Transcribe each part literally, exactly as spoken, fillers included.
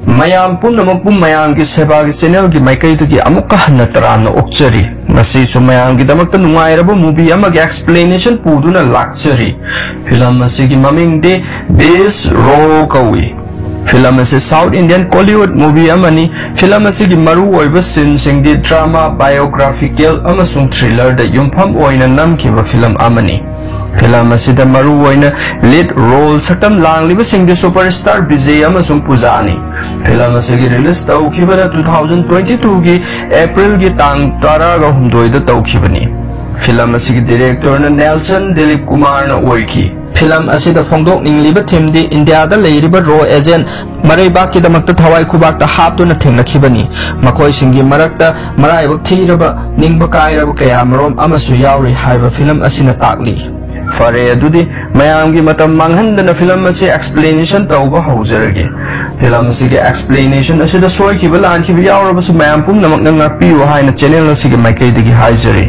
ꯃꯌꯥꯝ ꯄꯨꯝꯅꯃꯛꯄꯨ ꯃꯌꯥꯝꯒꯤ ꯁꯦꯕꯥꯒꯤ ꯆꯦꯅꯦꯜꯒꯤ ꯃꯥꯏꯀꯩꯗꯒꯤ ꯑꯃꯨꯛꯀ ꯍꯟꯅ ꯇꯔꯥꯝꯅ ꯑꯣꯛꯆꯔꯤ꯫ ꯉꯁꯤꯁꯨ ꯃꯌꯥꯝꯒꯤꯗꯃꯛꯇ ꯅꯨꯡꯉꯥꯏꯔꯕ movie ꯑꯃꯒꯤ explanation ꯄꯨꯗꯨꯅ ꯂꯥꯛꯆꯔꯤ꯫ ꯐꯤꯂꯝ ꯑꯁꯤꯒꯤ ꯃꯃꯤꯡꯗꯤ Beast Raw ꯀꯧꯏ꯫ ꯐꯤꯂꯝ ꯑꯁꯤ South Indian Kollywood movie ꯑꯃꯅꯤ꯫ ꯐꯤꯂꯝ ꯑꯁꯤꯒꯤ ꯃꯔꯨꯑꯣꯏꯕ sceneꯁꯤꯡꯗꯤ drama, biographical ꯑꯃꯁꯨꯡ thrillerꯗ ꯌꯨꯝꯐꯝ ꯑꯣꯏꯅ ꯅꯝꯈꯤꯕ ꯐꯤꯂꯝ ꯑꯃꯅꯤ꯫ ꯐꯤꯂꯝ ꯑꯁꯤꯗ ꯃꯔꯨꯑꯣꯏꯅ lead role ꯁꯛꯇꯝ ꯂꯥꯡꯂꯤꯕꯁꯤꯡꯗꯤ superstar ꯕꯤꯖꯦ ꯑꯃꯁꯨꯡ ꯄꯨꯖꯥꯅꯤ꯫ ꯐꯤꯂꯝ ꯑꯁꯤꯒꯤ release ꯇꯧꯈꯤꯕꯅ two thousand twenty twoꯒꯤ Aprilꯒꯤ ꯇꯥꯡ ꯇꯔꯥꯒ ꯍꯨꯝꯗꯣꯏꯗ ꯇꯧꯈꯤꯕꯅꯤ꯫ ꯐꯤꯂꯝ ꯑꯁꯤꯒꯤ directorꯅ ꯅꯦꯜꯁꯟ ꯗꯤꯂꯤꯞ ꯀꯨꯃꯥꯔꯅ ꯑꯣꯏꯈꯤ꯫ ꯐꯤꯂꯝ ꯑꯁꯤꯗ ꯐꯣꯡꯗꯣꯛꯅꯤꯡꯂꯤꯕ themeꯗꯤ ꯏꯟꯗꯤꯌꯥꯗ ꯂꯩꯔꯤꯕ raw agent ꯃꯔꯩꯕꯥꯛꯀꯤꯗꯃꯛꯇ ꯊꯋꯥꯏ ꯈꯨꯕꯥꯛꯇ ꯍꯥꯞꯇꯨꯅ ꯊꯦꯡꯅꯈꯤꯕꯅꯤ꯫ ꯃꯈꯣꯏꯁꯤꯡꯒꯤ ꯃꯔꯛꯇ ꯃꯔꯥꯏꯕꯛ ꯊꯤꯔꯕ, ꯅꯤꯡꯕ ꯀꯥꯏꯔꯕ ꯀꯌꯥꯃꯔꯣꯝ ꯑꯃꯁꯨ ꯌꯥꯎꯔꯤ ꯍꯥꯏꯕ ꯐꯤꯂꯝ ꯑꯁꯤꯅ ꯇꯥꯛꯂꯤ꯫ ꯐꯔꯦ, ꯑꯗꯨꯗꯤ ꯃꯌꯥꯝꯒꯤ ꯃꯇꯝ ꯃꯥꯡꯍꯟꯗꯅ ꯐꯤꯂꯝ ꯑꯁꯤ explanation ꯇꯧꯕ ꯍꯧꯖꯔꯒꯦ꯫ ꯐꯤꯂꯝ ꯑꯁꯤꯒꯤ explanation ꯑꯁꯤꯗ ꯁꯣꯏꯈꯤꯕ ꯂꯥꯟꯈꯤꯕ ꯌꯥꯎꯔꯕꯁꯨ ꯃꯌꯥꯝ ꯄꯨꯝꯅꯃꯛꯅ ꯉꯥꯛꯄꯤꯌꯨ ꯍꯥꯏꯅ channel ꯑꯁꯤꯒꯤ ꯃꯥꯏꯀꯩꯗꯒꯤ ꯍꯥꯏꯖꯔꯤ꯫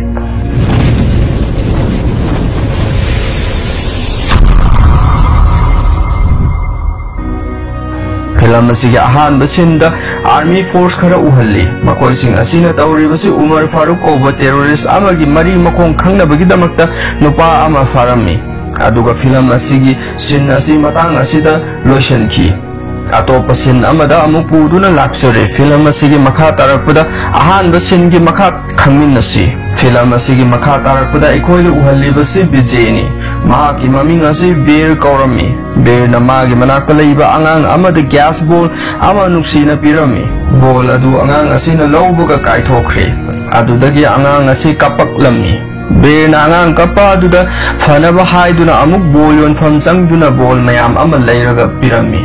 ꯐꯤꯂꯝ ꯑꯁꯤꯒꯤ ꯑꯍꯥꯟꯕ sceneꯗ army force ꯈꯔ ꯎꯍꯜꯂꯤ꯫ ꯃꯈꯣꯏꯁꯤꯡ ꯑꯁꯤꯅ ꯇꯧꯔꯤꯕꯁꯤ ꯎꯃꯔ ꯐꯥꯔꯨꯛ ꯀꯧꯕ terrorist ꯑꯃꯒꯤ ꯃꯔꯤ ꯃꯈꯣꯡ ꯈꯪꯅꯕꯒꯤꯗꯃꯛꯇ ꯅꯨꯄꯥ ꯑꯃ ꯐꯥꯔꯝꯃꯤ꯫ ꯑꯗꯨꯒ ꯐꯤꯂꯝ ꯑꯁꯤꯒꯤ scene ꯑꯁꯤ ꯃꯇꯥꯡ ꯑꯁꯤꯗ ꯂꯣꯏꯁꯤꯟꯈꯤ꯫ ꯑꯇꯣꯞꯄ scene ꯑꯃꯗ ꯑꯃꯨꯛ ꯄꯨꯗꯨꯅ ꯂꯥꯛꯆꯔꯦ꯫ ꯐꯤꯂꯝ ꯑꯁꯤꯒꯤ ꯃꯈꯥ ꯇꯥꯔꯛꯄꯗ ꯑꯍꯥꯟꯕ sceneꯒꯤ ꯃꯈꯥ ꯈꯪꯃꯤꯟꯅꯁꯤ꯫ ꯐꯤꯂꯝ ꯑꯁꯤꯒꯤ ꯃꯈꯥ ꯇꯥꯔꯛꯄꯗ ꯑꯩꯈꯣꯏꯗ ꯎꯍꯜꯂꯤꯕꯁꯤ ꯕꯤꯖꯦꯅꯤ꯫ ꯃꯍꯥꯛꯀꯤ ꯃꯃꯤꯡ ꯑꯁꯤ ꯕꯤꯔ ꯀꯧꯔꯝꯃꯤ꯫ ꯕꯤꯔꯅ ꯃꯥꯒꯤ ꯃꯅꯥꯛꯇ ꯂꯩꯕ ꯑꯉꯥꯡ ꯑꯃꯗ gas ball ꯑꯃ ꯅꯨꯡꯁꯤꯅ ꯄꯤꯔꯝꯃꯤ꯫ Ball ꯑꯗꯨ ꯑꯉꯥꯡ ꯑꯁꯤꯅ ꯂꯧꯕꯒ ꯀꯥꯏꯊꯣꯛꯈ꯭ꯔꯦ꯫ ꯑꯗꯨꯗꯒꯤ ꯑꯉꯥꯡ ꯑꯁꯤ ꯀꯞꯄꯛꯂꯝꯃꯤ꯫ ꯕꯤꯔꯅ ꯑꯉꯥꯡ ꯀꯞꯄ ꯑꯗꯨꯗ ꯐꯅꯕ ꯍꯥꯏꯗꯨꯅ ꯑꯃꯨꯛ ball ꯌꯣꯟꯐꯝ ꯆꯪꯗꯨꯅ ball ꯃꯌꯥꯝ ꯑꯃ ꯂꯩꯔꯒ ꯄꯤꯔꯝꯃꯤ꯫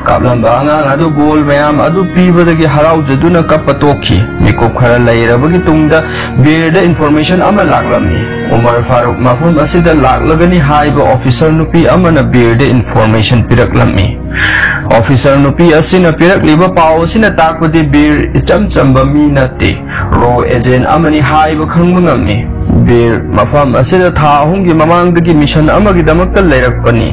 ꯀꯥꯞꯂꯝꯕ ꯑꯉꯥꯡ ꯑꯗꯨ ball ꯃꯌꯥꯝ ꯑꯗꯨ ꯄꯤꯕꯗꯒꯤ ꯍꯔꯥꯎꯖꯗꯨꯅ ꯀꯞꯄ ꯇꯣꯛꯈꯤ꯫ ꯃꯤꯀꯨꯞ ꯈꯔ ꯂꯩꯔꯕꯒꯤ ꯇꯨꯡꯗ ꯕꯤꯔꯗ information ꯑꯃ ꯂꯥꯛꯂꯝꯃꯤ꯫ ꯎꯃꯔ ꯐꯥꯔꯨꯛ ꯃꯐꯝ ꯑꯁꯤꯗ ꯂꯥꯛꯂꯒꯅꯤ ꯍꯥꯏꯕ officer ꯅꯨꯄꯤ ꯑꯃꯅ ꯕꯤꯔꯗ information ꯄꯤꯔꯛꯂꯝꯃꯤ꯫ Officer ꯅꯨꯄꯤ ꯑꯁꯤꯅ ꯄꯤꯔꯛꯂꯤꯕ ꯄꯥꯎ ꯑꯁꯤꯅ ꯇꯥꯛꯄꯗꯤ ꯕꯤꯔ ꯏꯆꯝ ꯆꯝꯕ ꯃꯤ ꯅꯠꯇꯦ꯫ Raw agent ꯑꯃꯅꯤ ꯍꯥꯏꯕ ꯈꯪꯕ ꯉꯝꯃꯤ꯫ ꯕꯤꯔ ꯃꯐꯝ ꯑꯁꯤꯗ ꯊꯥ ꯑꯍꯨꯝꯒꯤ ꯃꯃꯥꯡꯗꯒꯤ mission ꯑꯃꯒꯤꯗꯃꯛꯇ ꯂꯩꯔꯛꯄꯅꯤ꯫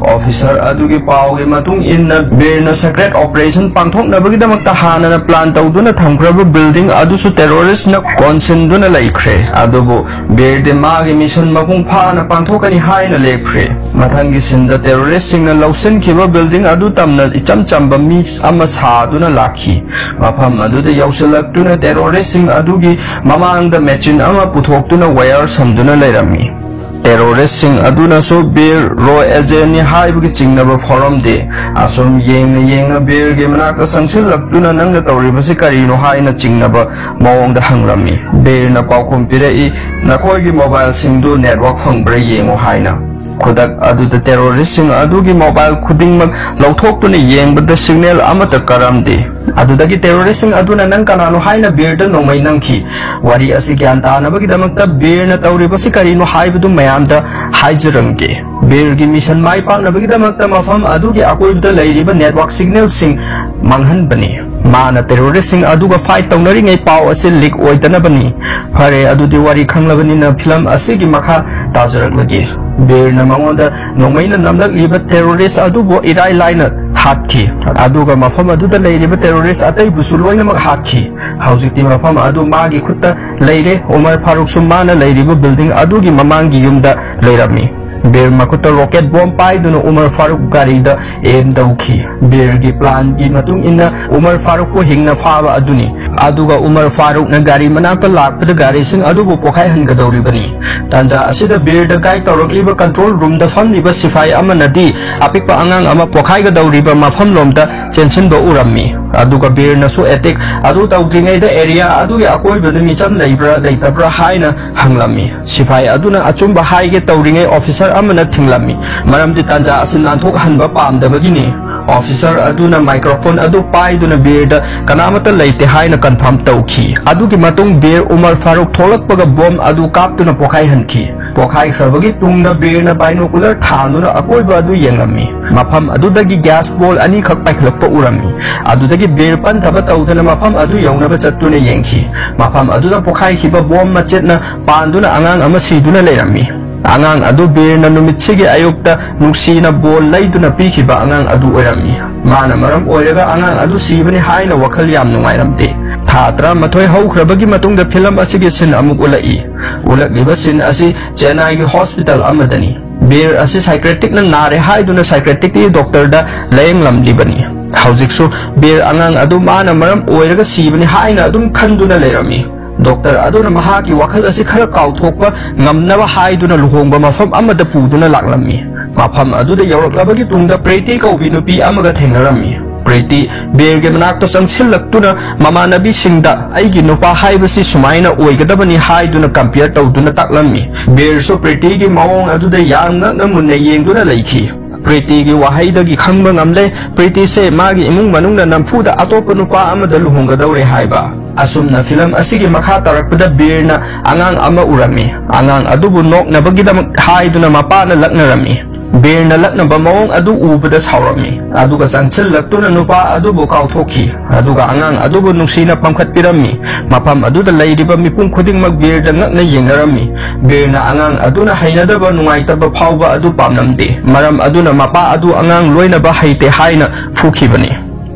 ꯑꯣꯐꯤꯁꯔ ꯑꯗꯨꯒꯤ ꯄꯥꯎꯒꯤ ꯃꯇꯨꯡ ꯏꯟꯅ, ꯕꯤꯔꯅ secret operation ꯄꯥꯡꯊꯣꯛꯅꯕꯒꯤꯗꯃꯛꯇ ꯍꯥꯟꯅꯅ plan ꯇꯧꯗꯨꯅ ꯊꯝꯈ꯭ꯔꯕ building ꯑꯗꯨꯁꯨ terroristꯅ ꯀꯣꯟꯁꯤꯟꯗꯨꯅ ꯂꯩꯈ꯭ꯔꯦ꯫ ꯑꯗꯨꯕꯨ ꯕꯤꯔꯗꯤ ꯃꯥꯒꯤ mission ꯃꯄꯨꯡ ꯐꯥꯅ ꯄꯥꯡꯊꯣꯛꯀꯅꯤ ꯍꯥꯏꯅ ꯂꯦꯞꯈ꯭ꯔꯦ꯫ ꯃꯊꯪꯒꯤ sceneꯗ terroristꯁꯤꯡꯅ ꯂꯧꯁꯤꯟꯈꯤꯕ building ꯑꯗꯨ ꯇꯝꯅ ꯏꯆꯝ ꯆꯝꯕ ꯃꯤ ꯑꯃ ꯁꯥꯗꯨꯅ ꯂꯥꯛꯈꯤ꯫ ꯃꯐꯝ ꯑꯗꯨꯗ ꯌꯧꯁꯤꯜꯂꯛꯇꯨꯅ terroristꯁꯤꯡ ꯑꯗꯨꯒꯤ ꯃꯃꯥꯡꯗ machine ꯑꯃ ꯄꯨꯊꯣꯛꯇꯨꯅ wire ꯁꯝꯗꯨꯅ ꯂꯩꯔꯝꯃꯤ꯫ Terroristꯁꯤꯡ ꯑꯗꯨꯅꯁꯨ ꯕꯤꯔ ꯔꯣ agentꯅꯤ ꯍꯥꯏꯕꯒꯤ ꯆꯤꯡꯅꯕ ꯐꯥꯎꯔꯝꯗꯦ꯫ ꯑꯁꯨꯝ ꯌꯦꯡꯅ ꯌꯦꯡꯅ ꯕꯤꯔꯒꯤ ꯃꯅꯥꯛꯇ ꯆꯪꯁꯤꯜꯂꯛꯇꯨꯅ, "ꯅꯪꯅ ꯇꯧꯔꯤꯕꯁꯤ ꯀꯔꯤꯅꯣ?" ꯍꯥꯏꯅ ꯆꯤꯡꯅꯕ ꯃꯑꯣꯡꯗ ꯍꯪꯂꯝꯃꯤ꯫ ꯕꯤꯔꯅ ꯄꯥꯎꯈꯨꯝ ꯄꯤꯔꯛꯏ, "ꯅꯈꯣꯏꯒꯤ mobileꯁꯤꯡꯗꯨ network ꯐꯪꯕ꯭ꯔꯥ ꯌꯦꯡꯉꯨ" ꯍꯥꯏꯅ꯫ ꯈꯨꯗꯛ ꯑꯗꯨꯗ terroristꯁꯤꯡ ꯑꯗꯨꯒꯤ mobile ꯈꯨꯗꯤꯡꯃꯛ ꯂꯧꯊꯣꯛꯇꯨꯅ ꯌꯦꯡꯕꯗ signal ꯑꯃꯠꯇ ꯀꯥꯔꯝꯗꯦ꯫ ꯑꯗꯨꯗꯒꯤ terroristꯁꯤꯡ ꯑꯗꯨꯅ "ꯅꯪ ꯀꯅꯥꯅꯣ?" ꯍꯥꯏꯅ ꯕꯤꯔꯗ ꯅꯣꯡꯃꯩ ꯅꯝꯈꯤ꯫ ꯋꯥꯔꯤ ꯑꯁꯤ ꯒ꯭ꯌꯥꯟ ꯇꯥꯅꯕꯒꯤꯗꯃꯛꯇ ꯕꯤꯔꯅ ꯇꯧꯔꯤꯕꯁꯤ ꯀꯔꯤꯅꯣ ꯍꯥꯏꯕꯗꯨ ꯃꯌꯥꯝꯗ ꯍꯥꯏꯖꯔꯝꯒꯦ꯫ ꯕꯤꯔꯒꯤ mission ꯃꯥꯏ ꯄꯥꯛꯅꯕꯒꯤꯗꯃꯛꯇ ꯃꯐꯝ ꯑꯗꯨꯒꯤ ꯑꯀꯣꯏꯕꯗ ꯂꯩꯔꯤꯕ network signalꯁꯤꯡ ꯃꯥꯡꯍꯟꯕꯅꯤ꯫ ꯃꯥꯅ terroristꯁꯤꯡ ꯑꯗꯨꯒ fight ꯇꯧꯅꯔꯤꯉꯩ ꯄꯥꯎ ꯑꯁꯤ leak ꯑꯣꯏꯗꯅꯕꯅꯤ꯫ ꯐꯔꯦ, ꯑꯗꯨꯗꯤ ꯋꯥꯔꯤ ꯈꯪꯂꯕꯅꯤꯅ film ꯑꯁꯤꯒꯤ ꯃꯈꯥ ꯇꯥꯖꯔꯛꯂꯒꯦ꯫ ꯕꯤꯔꯅ ꯃꯉꯣꯟꯗ ꯅꯣꯡꯃꯩꯅ ꯅꯝꯂꯛꯂꯤꯕ terrorist ꯑꯗꯨꯕꯨ ꯏꯔꯥꯏ ꯂꯥꯏꯅ ꯍꯥꯠꯈꯤ, ꯑꯗꯨꯒ ꯃꯐꯝ ꯑꯗꯨꯗ ꯂꯩꯔꯤꯕ terrorist ꯑꯇꯩꯕꯨꯁꯨ ꯂꯣꯏꯅꯃꯛ ꯍꯥꯠꯈꯤ꯫ ꯍꯧꯖꯤꯛꯇꯤ ꯃꯐꯝ ꯑꯗꯨ ꯃꯥꯒꯤ ꯈꯨꯠꯇ ꯂꯩꯔꯦ꯫ ꯎꯃꯔ ꯐꯥꯔꯨꯛꯁꯨ ꯃꯥꯅ ꯂꯩꯔꯤꯕ building ꯑꯗꯨꯒꯤ ꯃꯃꯥꯡꯒꯤ ꯌꯨꯝꯗ ꯂꯩꯔꯝꯃꯤ꯫ ꯕꯤꯔ ꯃꯈꯨꯠꯇ rocket bomb ꯄꯥꯏꯗꯨꯅ ꯎꯃꯔ ꯐꯥꯔꯨꯛ ꯒꯥꯔꯤꯗ aim ꯇꯧꯈꯤ꯫ ꯕꯤꯔꯒꯤ planꯒꯤ ꯃꯇꯨꯡ ꯏꯟꯅ ꯎꯃꯔ ꯐꯥꯔꯨꯛꯄꯨ ꯍꯤꯡꯅ ꯐꯥꯕ ꯑꯗꯨꯅꯤ꯫ ꯑꯗꯨꯒ ꯎꯃꯔ ꯐꯥꯔꯨꯛꯅ ꯒꯥꯔꯤ ꯃꯅꯥꯛꯇ ꯂꯥꯛꯄꯗ ꯒꯥꯔꯤꯁꯤꯡ ꯑꯗꯨꯕꯨ ꯄꯣꯈꯥꯏꯍꯟꯒꯗꯧꯔꯤꯕꯅꯤ꯫ ꯇꯥꯟꯖꯥ ꯑꯁꯤꯗ ꯕꯤꯔꯗ guide ꯇꯧꯔꯛꯂꯤꯕ control roomꯗ ꯐꯝꯂꯤꯕ ꯁꯤꯐꯥꯏ ꯑꯃꯅꯗꯤ ꯑꯄꯤꯛꯄ ꯑꯉꯥꯡ ꯑꯃ ꯄꯣꯈꯥꯏꯒꯗꯧꯔꯤꯕ ꯃꯐꯝꯂꯣꯝꯗ ꯆꯦꯟꯁꯤꯟꯕ ꯎꯔꯝꯃꯤ꯫ ꯑꯗꯨꯒ ꯕꯤꯔꯅꯁꯨ attack ꯑꯗꯨ ꯇꯧꯗ꯭ꯔꯤꯉꯩꯗ area ꯑꯗꯨꯒꯤ ꯑꯀꯣꯏꯕꯗ ꯃꯤꯆꯝ ꯂꯩꯕ꯭ꯔꯥ ꯂꯩꯇꯕ꯭ꯔꯥ ꯍꯥꯏꯅ ꯍꯪꯂꯝꯃꯤ꯫ ꯁꯤꯐꯥꯏ ꯑꯗꯨꯅ ꯑꯆꯨꯝꯕ ꯍꯥꯏꯒꯦ ꯇꯧꯔꯤꯉꯩ officer ꯑꯃꯅ ꯊꯤꯡꯂꯝꯃꯤ, ꯃꯔꯝꯗꯤ ꯇꯥꯟꯖꯥ ꯑꯁꯤ ꯅꯥꯟꯊꯣꯛꯍꯟꯕ ꯄꯥꯝꯗꯕꯒꯤꯅꯤ꯫ Officer ꯑꯗꯨꯅ microphone ꯑꯗꯨ ꯄꯥꯏꯗꯨꯅ ꯕꯤꯔꯗ ꯀꯅꯥꯃꯠꯇ ꯂꯩꯇꯦ ꯍꯥꯏꯅ confirm ꯇꯧꯈꯤ꯫ ꯑꯗꯨꯒꯤ ꯃꯇꯨꯡ ꯕꯤꯔ ꯎꯃꯔ ꯐꯥꯔꯨꯛ ꯊꯣꯛꯂꯛꯄꯒ bomb ꯑꯗꯨ ꯀꯥꯞꯇꯨꯅ ꯄꯣꯈꯥꯏꯍꯟꯈꯤ꯫ ꯄꯣꯈꯥꯏꯈ꯭ꯔꯕꯒꯤ ꯇꯨꯡꯗ ꯕꯤꯔꯅ binocular ꯊꯥꯟꯗꯨꯅ ꯑꯀꯣꯏꯕ ꯑꯗꯨ ꯌꯦꯡꯂꯝꯃꯤ꯫ ꯃꯐꯝ ꯑꯗꯨꯗꯒꯤ gas ball ꯑꯅꯤꯈꯛ ꯄꯥꯏꯈꯠꯂꯛꯄ ꯎꯔꯝꯃꯤ꯫ ꯑꯗꯨꯗꯒꯤ ꯕꯤꯔ ꯄꯟꯊꯕ ꯇꯧꯗꯅ ꯃꯐꯝ ꯑꯗꯨ ꯌꯧꯅꯕ ꯆꯠꯇꯨꯅ ꯌꯦꯡꯈꯤ꯫ ꯃꯐꯝ ꯑꯗꯨꯗ ꯄꯣꯈꯥꯏꯈꯤꯕ bomb ꯃꯆꯦꯠꯅ ꯄꯥꯟꯗꯨꯅ ꯑꯉꯥꯡ ꯑꯃ ꯁꯤꯗꯨꯅ ꯂꯩꯔꯝꯃꯤ꯫ ꯑꯉꯥꯡ ꯑꯗꯨ ꯕꯤꯔꯅ ꯅꯨꯃꯤꯠꯁꯤꯒꯤ ꯑꯌꯨꯛꯇ ꯅꯨꯡꯁꯤꯅ ꯕꯣꯜ ꯂꯩꯗꯨꯅ ꯄꯤꯈꯤꯕ ꯑꯉꯥꯡ ꯑꯗꯨ ꯑꯣꯏꯔꯝꯃꯤ꯫ ꯃꯥꯅ ꯃꯔꯝ ꯑꯣꯏꯔꯒ ꯑꯉꯥꯡ ꯑꯗꯨ ꯁꯤꯕꯅꯤ ꯍꯥꯏꯅ ꯋꯥꯈꯜ ꯌꯥꯝ ꯅꯨꯡꯉꯥꯏꯔꯝꯗꯦ꯫ ꯊꯥ ꯇꯔꯥꯃꯥꯊꯣꯏ ꯍꯧꯈ꯭ꯔꯕꯒꯤ ꯃꯇꯨꯡꯗ ꯐꯤꯂꯝ ꯑꯁꯤꯒꯤ ꯁꯤꯟ ꯑꯃꯨꯛ ꯎꯠꯂꯛꯏ꯫ ꯎꯠꯂꯛꯂꯤꯕ ꯁꯤꯟ ꯑꯁꯤ ꯆꯦꯟꯅꯥꯏꯒꯤ ꯍꯣꯁꯄꯤꯇꯥꯜ ꯑꯃꯗꯅꯤ꯫ ꯕꯤꯔ ꯑꯁꯤ psychiatricꯅ ꯅꯥꯔꯦ ꯍꯥꯏꯗꯨꯅ psychiatricꯀꯤ ꯗꯣꯛꯇꯔꯗ ꯂꯥꯌꯦꯡꯂꯝꯂꯤꯕꯅꯤ꯫ ꯍꯧꯖꯤꯛꯁꯨ ꯕꯤꯔ ꯑꯉꯥꯡ ꯑꯗꯨ ꯃꯥꯅ ꯃꯔꯝ ꯑꯣꯏꯔꯒ ꯁꯤꯕꯅꯤ ꯍꯥꯏꯅ ꯑꯗꯨꯝ ꯈꯟꯗꯨꯅ ꯂꯩꯔꯝꯃꯤ꯫ ꯗꯣꯛꯇꯔ ꯑꯗꯨꯅ ꯃꯍꯥꯛꯀꯤ ꯋꯥꯈꯜ ꯑꯁꯤ ꯈꯔ ꯀꯥꯎꯊꯣꯛꯄ ꯉꯝꯅꯕ ꯍꯥꯏꯗꯨꯅ ꯂꯨꯍꯣꯡꯕ ꯃꯐꯝ ꯑꯃꯗ ꯄꯨꯗꯨꯅ ꯂꯥꯛꯂꯝꯃꯤ꯫ ꯃꯐꯝ ꯑꯗꯨꯗ ꯌꯧꯔꯛꯂꯕꯒꯤ ꯇꯨꯡꯗ ꯄ꯭ꯔꯤꯇꯤ ꯀꯧꯕꯤ ꯅꯨꯄꯤ ꯑꯃꯒ ꯊꯦꯡꯅꯔꯝꯃꯤ꯫ ꯄ꯭ꯔꯤꯇꯤ ꯕꯤꯔꯒꯤ ꯃꯅꯥꯛꯇ ꯆꯪꯁꯤꯜꯂꯛꯇꯨꯅ ꯃꯃꯥꯟꯅꯕꯤꯁꯤꯡꯗ ꯑꯩꯒꯤ ꯅꯨꯄꯥ ꯍꯥꯏꯕꯁꯤ ꯁꯨꯃꯥꯏꯅ ꯑꯣꯏꯒꯗꯕꯅꯤ ꯍꯥꯏꯗꯨꯅ compare ꯇꯧꯗꯨꯅ ꯇꯥꯛꯂꯝꯃꯤ꯫ ꯕꯤꯔꯁꯨ ꯄ꯭ꯔꯤꯇꯤꯒꯤ ꯃꯑꯣꯡ ꯑꯗꯨꯗ ꯌꯥꯝ ꯉꯛꯅ ꯃꯨꯟꯅ ꯌꯦꯡꯗꯨꯅ ꯂꯩꯈꯤ꯫ ꯄ꯭ꯔꯤꯇꯤꯒꯤ ꯋꯥꯍꯩꯗꯒꯤ ꯈꯪꯕ ꯉꯝꯂꯦ, ꯄ꯭ꯔꯤꯇꯤꯁꯦ ꯃꯥꯒꯤ ꯏꯃꯨꯡ ꯃꯅꯨꯡꯅ ꯅꯝꯐꯨꯗ ꯑꯇꯣꯞꯄ ꯅꯨꯄꯥ ꯑꯃꯗ ꯂꯨꯍꯣꯡꯒꯗꯧꯔꯦ ꯍꯥꯏꯕ꯫ ꯑꯁꯨꯝꯅ ꯐꯤꯂꯝ ꯑꯁꯤꯒꯤ ꯃꯈꯥ ꯇꯥꯔꯛꯄꯗ ꯕꯤꯔꯅ ꯑꯉꯥꯡ ꯑꯃ ꯎꯔꯝꯃꯤ꯫ ꯑꯉꯥꯡ ꯑꯗꯨꯕꯨ ꯅꯣꯛꯅꯕꯒꯤꯗꯃꯛ ꯍꯥꯏꯗꯨꯅ ꯃꯄꯥꯅ ꯂꯛꯅꯔꯝꯃꯤ꯫ ꯕꯤꯔꯅ ꯂꯛꯅꯕ ꯃꯑꯣꯡ ꯑꯗꯨ ꯎꯕꯗ ꯁꯥꯎꯔꯝꯃꯤ, ꯑꯗꯨꯒ ꯆꯪꯁꯤꯜꯂꯛꯇꯨꯅ ꯅꯨꯄꯥ ꯑꯗꯨꯕꯨ ꯀꯥꯎꯊꯣꯛꯈꯤ, ꯑꯗꯨꯒ ꯑꯉꯥꯡ ꯑꯗꯨꯕꯨ ꯅꯨꯡꯁꯤꯅ ꯄꯝꯈꯠꯄꯤꯔꯝꯃꯤ꯫ ꯃꯐꯝ ꯑꯗꯨꯗ ꯂꯩꯔꯤꯕ ꯃꯤꯄꯨꯝ ꯈꯨꯗꯤꯡꯃꯛ ꯕꯤꯔꯗ ꯉꯛꯅ ꯌꯦꯡꯅꯔꯝꯃꯤ꯫ ꯕꯤꯔꯅ ꯑꯉꯥꯡ ꯑꯗꯨꯅ ꯍꯩꯅꯗꯕ ꯅꯨꯡꯉꯥꯏꯇꯕ ꯐꯥꯎꯕ ꯑꯗꯨ ꯄꯥꯝꯂꯝꯗꯦ, ꯃꯔꯝ ꯑꯗꯨꯅ ꯃꯄꯥ ꯑꯗꯨ ꯑꯉꯥꯡ ꯂꯣꯏꯅꯕ ꯍꯩꯇꯦ ꯍꯥꯏꯅ ꯐꯨꯈꯤꯕꯅꯤ꯫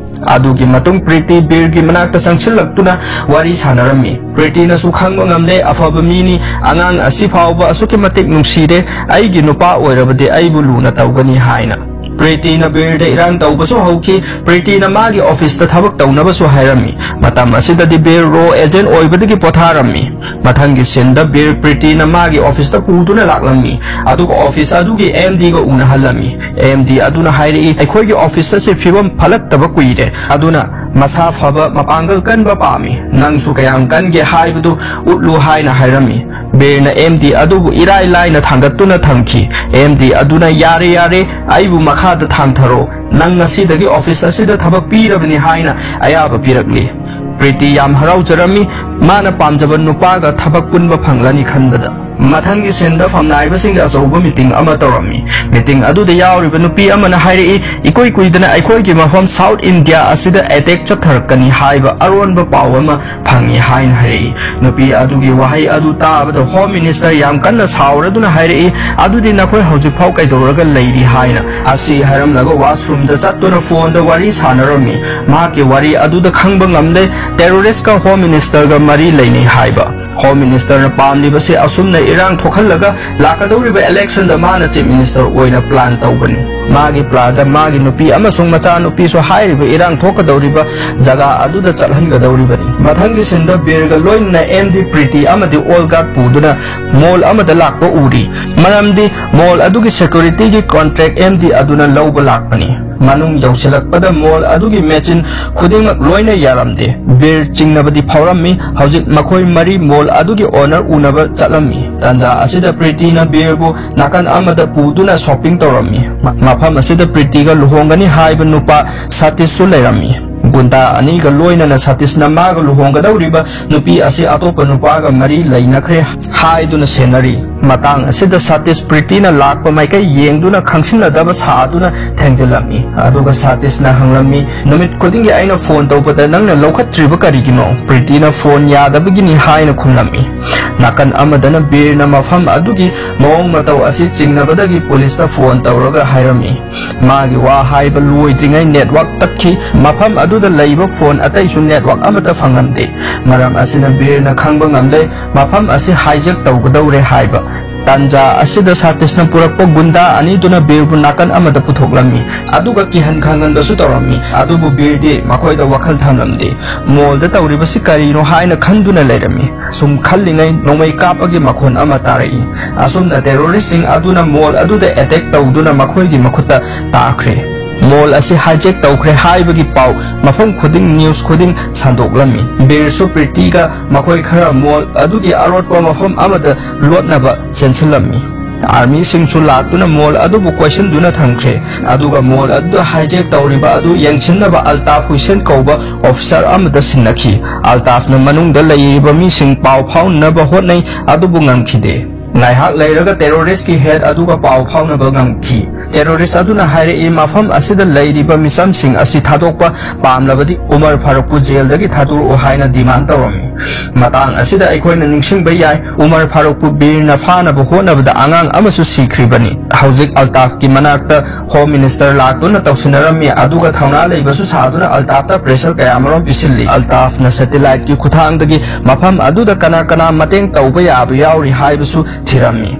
ꯑꯗꯨꯒꯤ ꯃꯇꯨꯡ ꯄ꯭ꯔꯤꯇꯤ ꯕꯤꯔꯒꯤ ꯃꯅꯥꯛꯇ ꯆꯪꯁꯤꯜꯂꯛꯇꯨꯅ ꯋꯥꯔꯤ ꯁꯥꯟꯅꯔꯝꯃꯤ꯫ ꯄ꯭ꯔꯤꯇꯤꯅꯁꯨ ꯈꯪꯕ ꯉꯝꯂꯦ, ꯑꯐꯕ ꯃꯤꯅꯤ, ꯑꯉꯥꯡ ꯑꯁꯤ ꯐꯥꯎꯕ ꯑꯁꯨꯛꯀꯤ ꯃꯇꯤꯛ ꯅꯨꯡꯁꯤꯔꯦ, ꯑꯩꯒꯤ ꯅꯨꯄꯥ ꯑꯣꯏꯔꯕꯗꯤ ꯑꯩꯕꯨ ꯂꯨꯅ ꯇꯧꯒꯅꯤ ꯍꯥꯏꯅ꯫ ꯄ꯭ꯔꯤꯇꯤꯅ ꯕꯤꯔꯗ ꯏꯔꯥꯡ ꯇꯧꯕꯁꯨ ꯍꯧꯈꯤ꯫ ꯄ꯭ꯔꯤꯇꯤꯅ ꯃꯥꯒꯤ ꯑꯣꯐꯤꯁꯇ ꯊꯕꯛ ꯇꯧꯅꯕꯁꯨ ꯍꯥꯏꯔꯝꯃꯤ꯫ ꯃꯇꯝ ꯑꯁꯤꯗꯗꯤ ꯕꯤꯔ ꯔꯣ ꯑꯦꯖꯦꯟ ꯑꯣꯏꯕꯗꯒꯤ ꯄꯣꯊꯥꯔꯝꯃꯤ꯫ ꯃꯊꯪꯒꯤ ꯁꯤꯟꯗ ꯕꯤꯔ ꯄ꯭ꯔꯤꯇꯤꯅ ꯃꯥꯒꯤ ꯑꯣꯐꯤꯁꯇ ꯄꯨꯗꯨꯅ ꯂꯥꯛꯂꯝꯃꯤ, ꯑꯗꯨꯒ ꯑꯣꯐꯤꯁ ꯑꯗꯨꯒꯤ MDꯒ ꯎꯅꯍꯜꯂꯝꯃꯤ꯫ MD ꯑꯗꯨꯅ ꯍꯥꯏꯔꯛꯏ, "ꯑꯩꯈꯣꯏꯒꯤ ꯑꯣꯐꯤꯁ ꯑꯁꯤ ꯐꯤꯕꯝ ꯐꯠꯂꯛꯇꯕ ꯀꯨꯏꯔꯦ, ꯑꯗꯨꯅ ꯃꯁꯥ ꯐꯕ, ꯃꯄꯥꯡꯒꯜ ꯀꯟꯕ ꯄꯥꯝꯃꯤ꯫ ꯅꯪꯁꯨ ꯀꯌꯥꯝ ꯀꯟꯒꯦ ꯍꯥꯏꯕꯗꯨ ꯎꯠꯂꯨ" ꯍꯥꯏꯅ ꯍꯥꯏꯔꯝꯃꯤ꯫ ꯕꯤꯔꯅ MD ꯑꯗꯨꯕꯨ ꯏꯔꯥꯏ ꯂꯥꯏꯅ ꯊꯥꯡꯒꯠꯇꯨꯅ ꯊꯝꯈꯤ꯫ MD ꯑꯗꯨꯅ, "ꯌꯥꯔꯦ, ꯌꯥꯔꯦ, ꯑꯩꯕꯨ ꯃꯈꯥꯗ ꯊꯥꯡꯊꯔꯣ꯫ ꯅꯪ ꯉꯁꯤꯗꯒꯤ ꯑꯣꯐꯤꯁ ꯑꯁꯤꯗ ꯊꯕꯛ ꯄꯤꯔꯕꯅꯤ" ꯍꯥꯏꯅ ꯑꯌꯥꯕ ꯄꯤꯔꯛꯂꯤ꯫ ꯄ꯭ꯔꯤꯇꯤ ꯌꯥꯝ ꯍꯔꯥꯎꯖꯔꯝꯃꯤ꯫ ꯃꯥꯅ ꯄꯥꯝꯖꯕ ꯅꯨꯄꯥꯒ ꯊꯕꯛ ꯄꯨꯟꯕ ꯐꯪꯂꯅꯤ ꯈꯟꯕꯗ꯫ ꯃꯊꯪꯒꯤ ꯁꯤꯟꯗ ꯐꯝꯅꯥꯏꯕꯁꯤꯡꯒꯤ ꯑꯆꯧꯕ ꯃꯤꯇꯤꯡ ꯑꯃ ꯇꯧꯔꯝꯃꯤ꯫ ꯃꯤꯇꯤꯡ ꯑꯗꯨꯗ ꯌꯥꯎꯔꯤꯕ ꯅꯨꯄꯤ ꯑꯃꯅ ꯍꯥꯏꯔꯛꯏ, "ꯏꯀꯨꯏ ꯀꯨꯏꯗꯅ ꯑꯩꯈꯣꯏꯒꯤ ꯃꯐꯝ ꯁꯥꯎꯠ ꯏꯟꯗꯤꯌꯥ ꯑꯁꯤꯗ ꯑꯦꯇꯦꯛ ꯆꯠꯊꯔꯛꯀꯅꯤ ꯍꯥꯏꯕ ꯑꯔꯣꯟꯕ ꯄꯥꯎ ꯑꯃ ꯐꯪꯉꯤ" ꯍꯥꯏꯅ ꯍꯥꯏꯔꯛꯏ꯫ ꯅꯨꯄꯤ ꯑꯗꯨꯒꯤ ꯋꯥꯍꯩ ꯑꯗꯨ ꯇꯥꯕꯗ ꯍꯣꯝ ꯃꯤꯅꯤꯁꯇꯔ ꯌꯥꯝ ꯀꯟꯅ ꯁꯥꯎꯔꯗꯨꯅ ꯍꯥꯏꯔꯛꯏ, "ꯑꯗꯨꯗꯤ ꯅꯈꯣꯏ ꯍꯧꯖꯤꯛꯐꯥꯎ ꯀꯩꯗꯧꯔꯒ ꯂꯩꯔꯤ?" ꯍꯥꯏꯅ꯫ ꯑꯁꯤ ꯍꯥꯏꯔꯝꯂꯒ ꯋꯥꯁꯔꯨꯝꯗ ꯆꯠꯇꯨꯅ ꯐꯣꯟꯗ ꯋꯥꯔꯤ ꯁꯥꯟꯅꯔꯝꯃꯤ꯫ ꯃꯍꯥꯛꯀꯤ ꯋꯥꯔꯤ ꯑꯗꯨꯗ ꯈꯪꯕ ꯉꯝꯂꯦ, ꯇꯦꯔꯣꯔꯤꯁꯀ ꯍꯣꯝ ꯃꯤꯅꯤꯁꯇꯔꯒ ꯃꯔꯤ ꯂꯩꯅꯩ ꯍꯥꯏꯕ꯫ ꯍꯣꯝ ꯃꯤꯅꯤꯁꯇꯔꯅ ꯄꯥꯝꯂꯤꯕꯁꯤ ꯑꯁꯨꯝꯅ ꯏꯔꯥꯡ ꯊꯣꯛꯍꯜꯂꯒ ꯂꯥꯛꯀꯗꯧꯔꯤꯕ ꯏꯂꯦꯛꯁꯟꯗ ꯃꯥꯅ ꯆꯤꯐ ꯃꯤꯅꯤꯁꯇꯔ ꯑꯣꯏꯅ ꯄ꯭ꯂꯥꯟ ꯇꯧꯕꯅꯤ꯫ ꯃꯥꯒꯤ ꯄ꯭ꯂꯥꯟꯗ ꯃꯥꯒꯤ ꯅꯨꯄꯤ ꯑꯃꯁꯨꯡ ꯃꯆꯥꯅꯨꯄꯤꯁꯨ ꯍꯥꯏꯔꯤꯕ ꯏꯔꯥꯡ ꯊꯣꯛꯀꯗꯧꯔꯤꯕ ꯖꯒꯥ ꯑꯗꯨꯗ ꯆꯠꯍꯟꯒꯗꯧꯔꯤꯕꯅꯤ꯫ ꯃꯊꯪꯒꯤ ꯁꯤꯟꯗ ꯕꯤꯔꯒ ꯂꯣꯏꯅꯅ ꯑꯦꯝ ꯗꯤ ꯄ꯭ꯔꯤꯇꯤ ꯑꯃꯗꯤ ꯑꯣꯜ ꯒꯥꯔꯗ ꯄꯨꯗꯨꯅ ꯃꯣꯜ ꯑꯃꯗ ꯂꯥꯛꯄ ꯎꯔꯤ꯫ ꯃꯔꯝꯗꯤ ꯃꯣꯜ ꯑꯗꯨꯒꯤ ꯁꯦꯀ꯭ꯌꯨꯔꯤꯇꯤꯒꯤ ꯀꯣꯟꯇ꯭ꯔꯦꯛ ꯑꯦꯝ ꯗꯤ ꯑꯗꯨꯅ ꯂꯧꯕ ꯂꯥꯛꯄꯅꯤ꯫ ꯃꯅꯨꯡ ꯌꯧꯁꯤꯜꯂꯛꯄꯗ ꯃꯣꯜ ꯑꯗꯨꯒꯤ ꯃꯦꯆꯤꯟ ꯈꯨꯗꯤꯡꯃꯛ ꯂꯣꯏꯅ ꯌꯥꯔꯝꯗꯦ꯫ ꯕꯤꯔ ꯆꯤꯡꯅꯕꯗꯤ ꯐꯥꯎꯔꯝꯃꯤ꯫ ꯍꯧꯖꯤꯛ ꯃꯈꯣꯏ ꯃꯔꯤ ꯃꯣꯜ ꯑꯗꯨꯒꯤ ꯑꯣꯅꯔ ꯎꯅꯕ ꯆꯠꯂꯝꯃꯤ꯫ ꯇꯥꯟꯖꯥ ꯑꯁꯤꯗ ꯄ꯭ꯔꯤꯇꯤꯅ ꯕꯤꯔꯕꯨ ꯅꯥꯀꯟ ꯑꯃꯗ ꯄꯨꯗꯨꯅ ꯁꯣꯄꯤꯡ ꯇꯧꯔꯝꯃꯤ꯫ ꯃ-, ꯃꯐꯝ ꯑꯁꯤꯗ ꯄ꯭ꯔꯤꯇꯤꯒ ꯂꯨꯍꯣꯡꯒꯅꯤ ꯍꯥꯏꯕ ꯅꯨꯄꯥ ꯁꯇꯤꯁꯁꯨ ꯂꯩꯔꯝꯃꯤ꯫ ꯒꯨꯟꯗꯥ ꯑꯅꯤꯒ ꯂꯣꯏꯅꯅ ꯁꯇꯤꯁꯅ ꯃꯥꯒ ꯂꯨꯍꯣꯡꯒꯗꯧꯔꯤꯕ ꯅꯨꯄꯤ ꯑꯁꯤ ꯑꯇꯣꯞꯄ ꯅꯨꯄꯥꯒ ꯃꯔꯤ ꯂꯩꯅꯈ꯭ꯔꯦ ꯍꯥꯏꯗꯨꯅ ꯁꯦꯟꯅꯔꯤ꯫ ꯃꯇꯥꯡ ꯑꯁꯤꯗ ꯁꯇꯤꯁ ꯄ꯭ꯔꯤꯇꯤꯅ ꯂꯥꯛꯄ ꯃꯥꯏꯀꯩ ꯌꯦꯡꯗꯨꯅ ꯈꯪꯁꯤꯟꯅꯗꯕ ꯁꯥꯗꯨꯅ ꯊꯦꯡꯖꯤꯜꯂꯝꯃꯤ꯫ ꯑꯗꯨꯒ ꯁꯇꯤꯁꯅ ꯍꯪꯂꯝꯃꯤ, "ꯅꯨꯃꯤꯠ ꯈꯨꯗꯤꯡꯒꯤ ꯑꯩꯅ ꯐꯣꯟ ꯇꯧꯕꯗ ꯅꯪꯅ ꯂꯧꯈꯠꯇ꯭ꯔꯤꯕ ꯀꯔꯤꯒꯤꯅꯣ?" ꯄ꯭ꯔꯤꯇꯤꯅ ꯐꯣꯟ ꯌꯥꯗꯕꯒꯤꯅꯤ ꯍꯥꯏꯅ ꯈꯨꯝꯂꯝꯃꯤ꯫ ꯅꯥꯀꯟ ꯑꯃꯗꯅ ꯕꯤꯔꯅ ꯃꯐꯝ ꯑꯗꯨꯒꯤ ꯃꯑꯣꯡ ꯃꯇꯧ ꯑꯁꯤ ꯆꯤꯡꯅꯕꯗꯒꯤ ꯄꯨꯂꯤꯁꯇ ꯐꯣꯟ ꯇꯧꯔꯒ ꯍꯥꯏꯔꯝꯃꯤ꯫ ꯃꯥꯒꯤ ꯋꯥ ꯍꯥꯏꯕ ꯂꯣꯏꯗ꯭ꯔꯤꯉꯩ ꯅꯦꯠꯋꯥꯛ ꯇꯠꯈꯤ꯫ ꯃꯐꯝ ꯑꯗꯨꯗ ꯂꯩꯕ ꯐꯣꯟ ꯑꯇꯩꯁꯨ ꯅꯦꯠꯋꯥꯛ ꯑꯃꯠꯇ ꯐꯪꯂꯝꯗꯦ꯫ ꯃꯔꯝ ꯑꯁꯤꯅ ꯕꯤꯔꯅ ꯈꯪꯕ ꯉꯝꯂꯦ ꯃꯐꯝ ꯑꯁꯤ ꯍꯥꯏꯖꯦꯛ ꯇꯧꯒꯗꯧꯔꯦ ꯍꯥꯏꯕ꯫ ꯇꯥꯟꯖꯥ ꯑꯁꯤꯗ ꯁꯥꯇꯤꯁꯅ ꯄꯨꯔꯛꯄ ꯒꯨꯟꯗꯥ ꯑꯅꯤꯗꯨꯅ ꯕꯤꯔꯕꯨ ꯅꯥꯀꯟ ꯑꯃꯗ ꯄꯨꯊꯣꯛꯂꯝꯃꯤ, ꯑꯗꯨꯒ ꯀꯤꯍꯟ ꯈꯪꯍꯟꯕꯁꯨ ꯇꯧꯔꯝꯃꯤ꯫ ꯑꯗꯨꯕꯨ ꯕꯤꯔꯗꯤ ꯃꯈꯣꯏꯗ ꯋꯥꯈꯜ ꯊꯝꯂꯝꯗꯦ꯫ ꯃꯣꯜꯗ ꯇꯧꯔꯤꯕꯁꯤ ꯀꯔꯤꯅꯣ ꯍꯥꯏꯅ ꯈꯟꯗꯨꯅ ꯂꯩꯔꯝꯃꯤ꯫ ꯁꯨꯝ ꯈꯜꯂꯤꯉꯩ ꯅꯣꯡꯃꯩ ꯀꯥꯞꯄꯒꯤ ꯃꯈꯣꯟ ꯑꯃ ꯇꯥꯔꯛꯏ꯫ ꯑꯁꯨꯝꯅ ꯇꯦꯔꯣꯔꯤꯁꯁꯤꯡ ꯑꯗꯨꯅ ꯃꯣꯜ ꯑꯗꯨꯗ ꯑꯦꯇꯦꯛ ꯇꯧꯗꯨꯅ ꯃꯈꯣꯏꯒꯤ ꯃꯈꯨꯠꯇ ꯇꯥꯈ꯭ꯔꯦ꯫ ꯃꯣꯜ ꯑꯁꯤ ꯍꯥꯏꯖꯦꯛ ꯇꯧꯈ꯭ꯔꯦ ꯍꯥꯏꯕꯒꯤ ꯄꯥꯎ ꯃꯐꯝ ꯈꯨꯗꯤꯡ, ꯅ꯭ꯌꯨꯁ ꯈꯨꯗꯤꯡ ꯁꯟꯗꯣꯛꯂꯝꯃꯤ꯫ ꯕꯤꯔꯁꯨ ꯄ꯭ꯔꯤꯇꯤꯒ ꯃꯈꯣꯏ ꯈꯔ ꯃꯣꯜ ꯑꯗꯨꯒꯤ ꯑꯔꯣꯠꯄ ꯃꯐꯝ ꯑꯃꯗ ꯂꯣꯠꯅꯕ ꯆꯦꯟꯁꯤꯜꯂꯝꯃꯤ꯫ ꯑꯥꯔꯃꯤꯁꯤꯡꯁꯨ ꯂꯥꯛꯇꯨꯅ ꯃꯣꯜ ꯑꯗꯨꯕꯨ ꯀꯣꯏꯁꯤꯟꯗꯨꯅ ꯊꯝꯈ꯭ꯔꯦ꯫ ꯑꯗꯨꯒ ꯃꯣꯜ ꯑꯗꯨꯗ ꯍꯥꯏꯖꯦꯛ ꯇꯧꯔꯤꯕ ꯑꯗꯨ ꯌꯦꯡꯁꯤꯟꯅꯕ ꯑꯜꯇꯥꯐ ꯍꯨꯏꯁꯦꯟ ꯀꯧꯕ ꯑꯣꯐꯤꯁꯥꯔ ꯑꯃꯗ ꯁꯤꯟꯅꯈꯤ꯫ ꯑꯜꯇꯥꯐꯅ ꯃꯅꯨꯡꯗ ꯂꯩꯔꯤꯕ ꯃꯤꯁꯤꯡ ꯄꯥꯎ ꯐꯥꯎꯅꯅꯕ ꯍꯣꯠꯅꯩ, ꯑꯗꯨꯕꯨ ꯉꯝꯈꯤꯗꯦ꯫ ꯉꯥꯏꯍꯥꯛ ꯂꯩꯔꯒ ꯇꯦꯔꯣꯔꯤꯁꯀꯤ ꯍꯦꯗ ꯑꯗꯨꯒ ꯄꯥꯎ ꯐꯥꯎꯅꯕ ꯉꯝꯈꯤ꯫ ꯇꯦꯔꯣꯔꯤꯁ ꯑꯗꯨꯅ ꯍꯥꯏꯔꯛꯏ, ꯃꯐꯝ ꯑꯁꯤꯗ ꯂꯩꯔꯤꯕ ꯃꯤꯆꯝꯁꯤꯡ ꯑꯁꯤ ꯊꯥꯗꯣꯛꯄ ꯄꯥꯝꯂꯕꯗꯤ ꯎꯃꯔ ꯐꯥꯔꯨꯛꯄꯨ ꯖꯦꯜꯗꯒꯤ ꯊꯥꯗꯣꯔꯛꯎ ꯍꯥꯏꯅ ꯗꯤꯃꯥꯟ ꯇꯧꯔꯝꯃꯤ꯫ ꯃꯇꯥꯡ ꯑꯁꯤꯗ ꯑꯩꯈꯣꯏꯅ ꯅꯤꯡꯁꯤꯡꯕ ꯌꯥꯏ, ꯎꯃꯔ ꯐꯥꯔꯨꯛꯄꯨ ꯕꯤꯔꯅ ꯐꯥꯅꯕ ꯍꯣꯠꯅꯕꯗ ꯑꯉꯥꯡ ꯑꯃꯁꯨ ꯁꯤꯈ꯭ꯔꯤꯕꯅꯤ꯫ ꯍꯧꯖꯤꯛ ꯑꯜꯇꯥꯐꯀꯤ ꯃꯅꯥꯛꯇ ꯍꯣꯝ ꯃꯤꯅꯤꯁꯇꯔ ꯂꯥꯛꯇꯨꯅ ꯇꯧꯁꯤꯟꯅꯔꯝꯃꯤ, ꯑꯗꯨꯒ ꯊꯧꯅꯥ ꯂꯩꯕꯁꯨ ꯁꯥꯗꯨꯅ ꯑꯜꯇꯥꯐꯇ ꯄ꯭ꯔꯦꯁꯔ ꯀꯌꯥ ꯑꯃꯔꯣꯝ ꯄꯤꯁꯤꯜꯂꯤ꯫ ꯑꯜꯇꯥꯐꯅ ꯁꯦꯇꯦꯂꯥꯏꯠꯀꯤ ꯈꯨꯠꯊꯥꯡꯗꯒꯤ ꯃꯐꯝ ꯑꯗꯨꯗ ꯀꯅꯥ ꯀꯅꯥ ꯃꯇꯦꯡ ꯇꯧꯕ ꯌꯥꯕ ꯌꯥꯎꯔꯤ ꯍꯥꯏꯕꯁꯨ ꯊꯤꯔꯝꯃꯤ꯫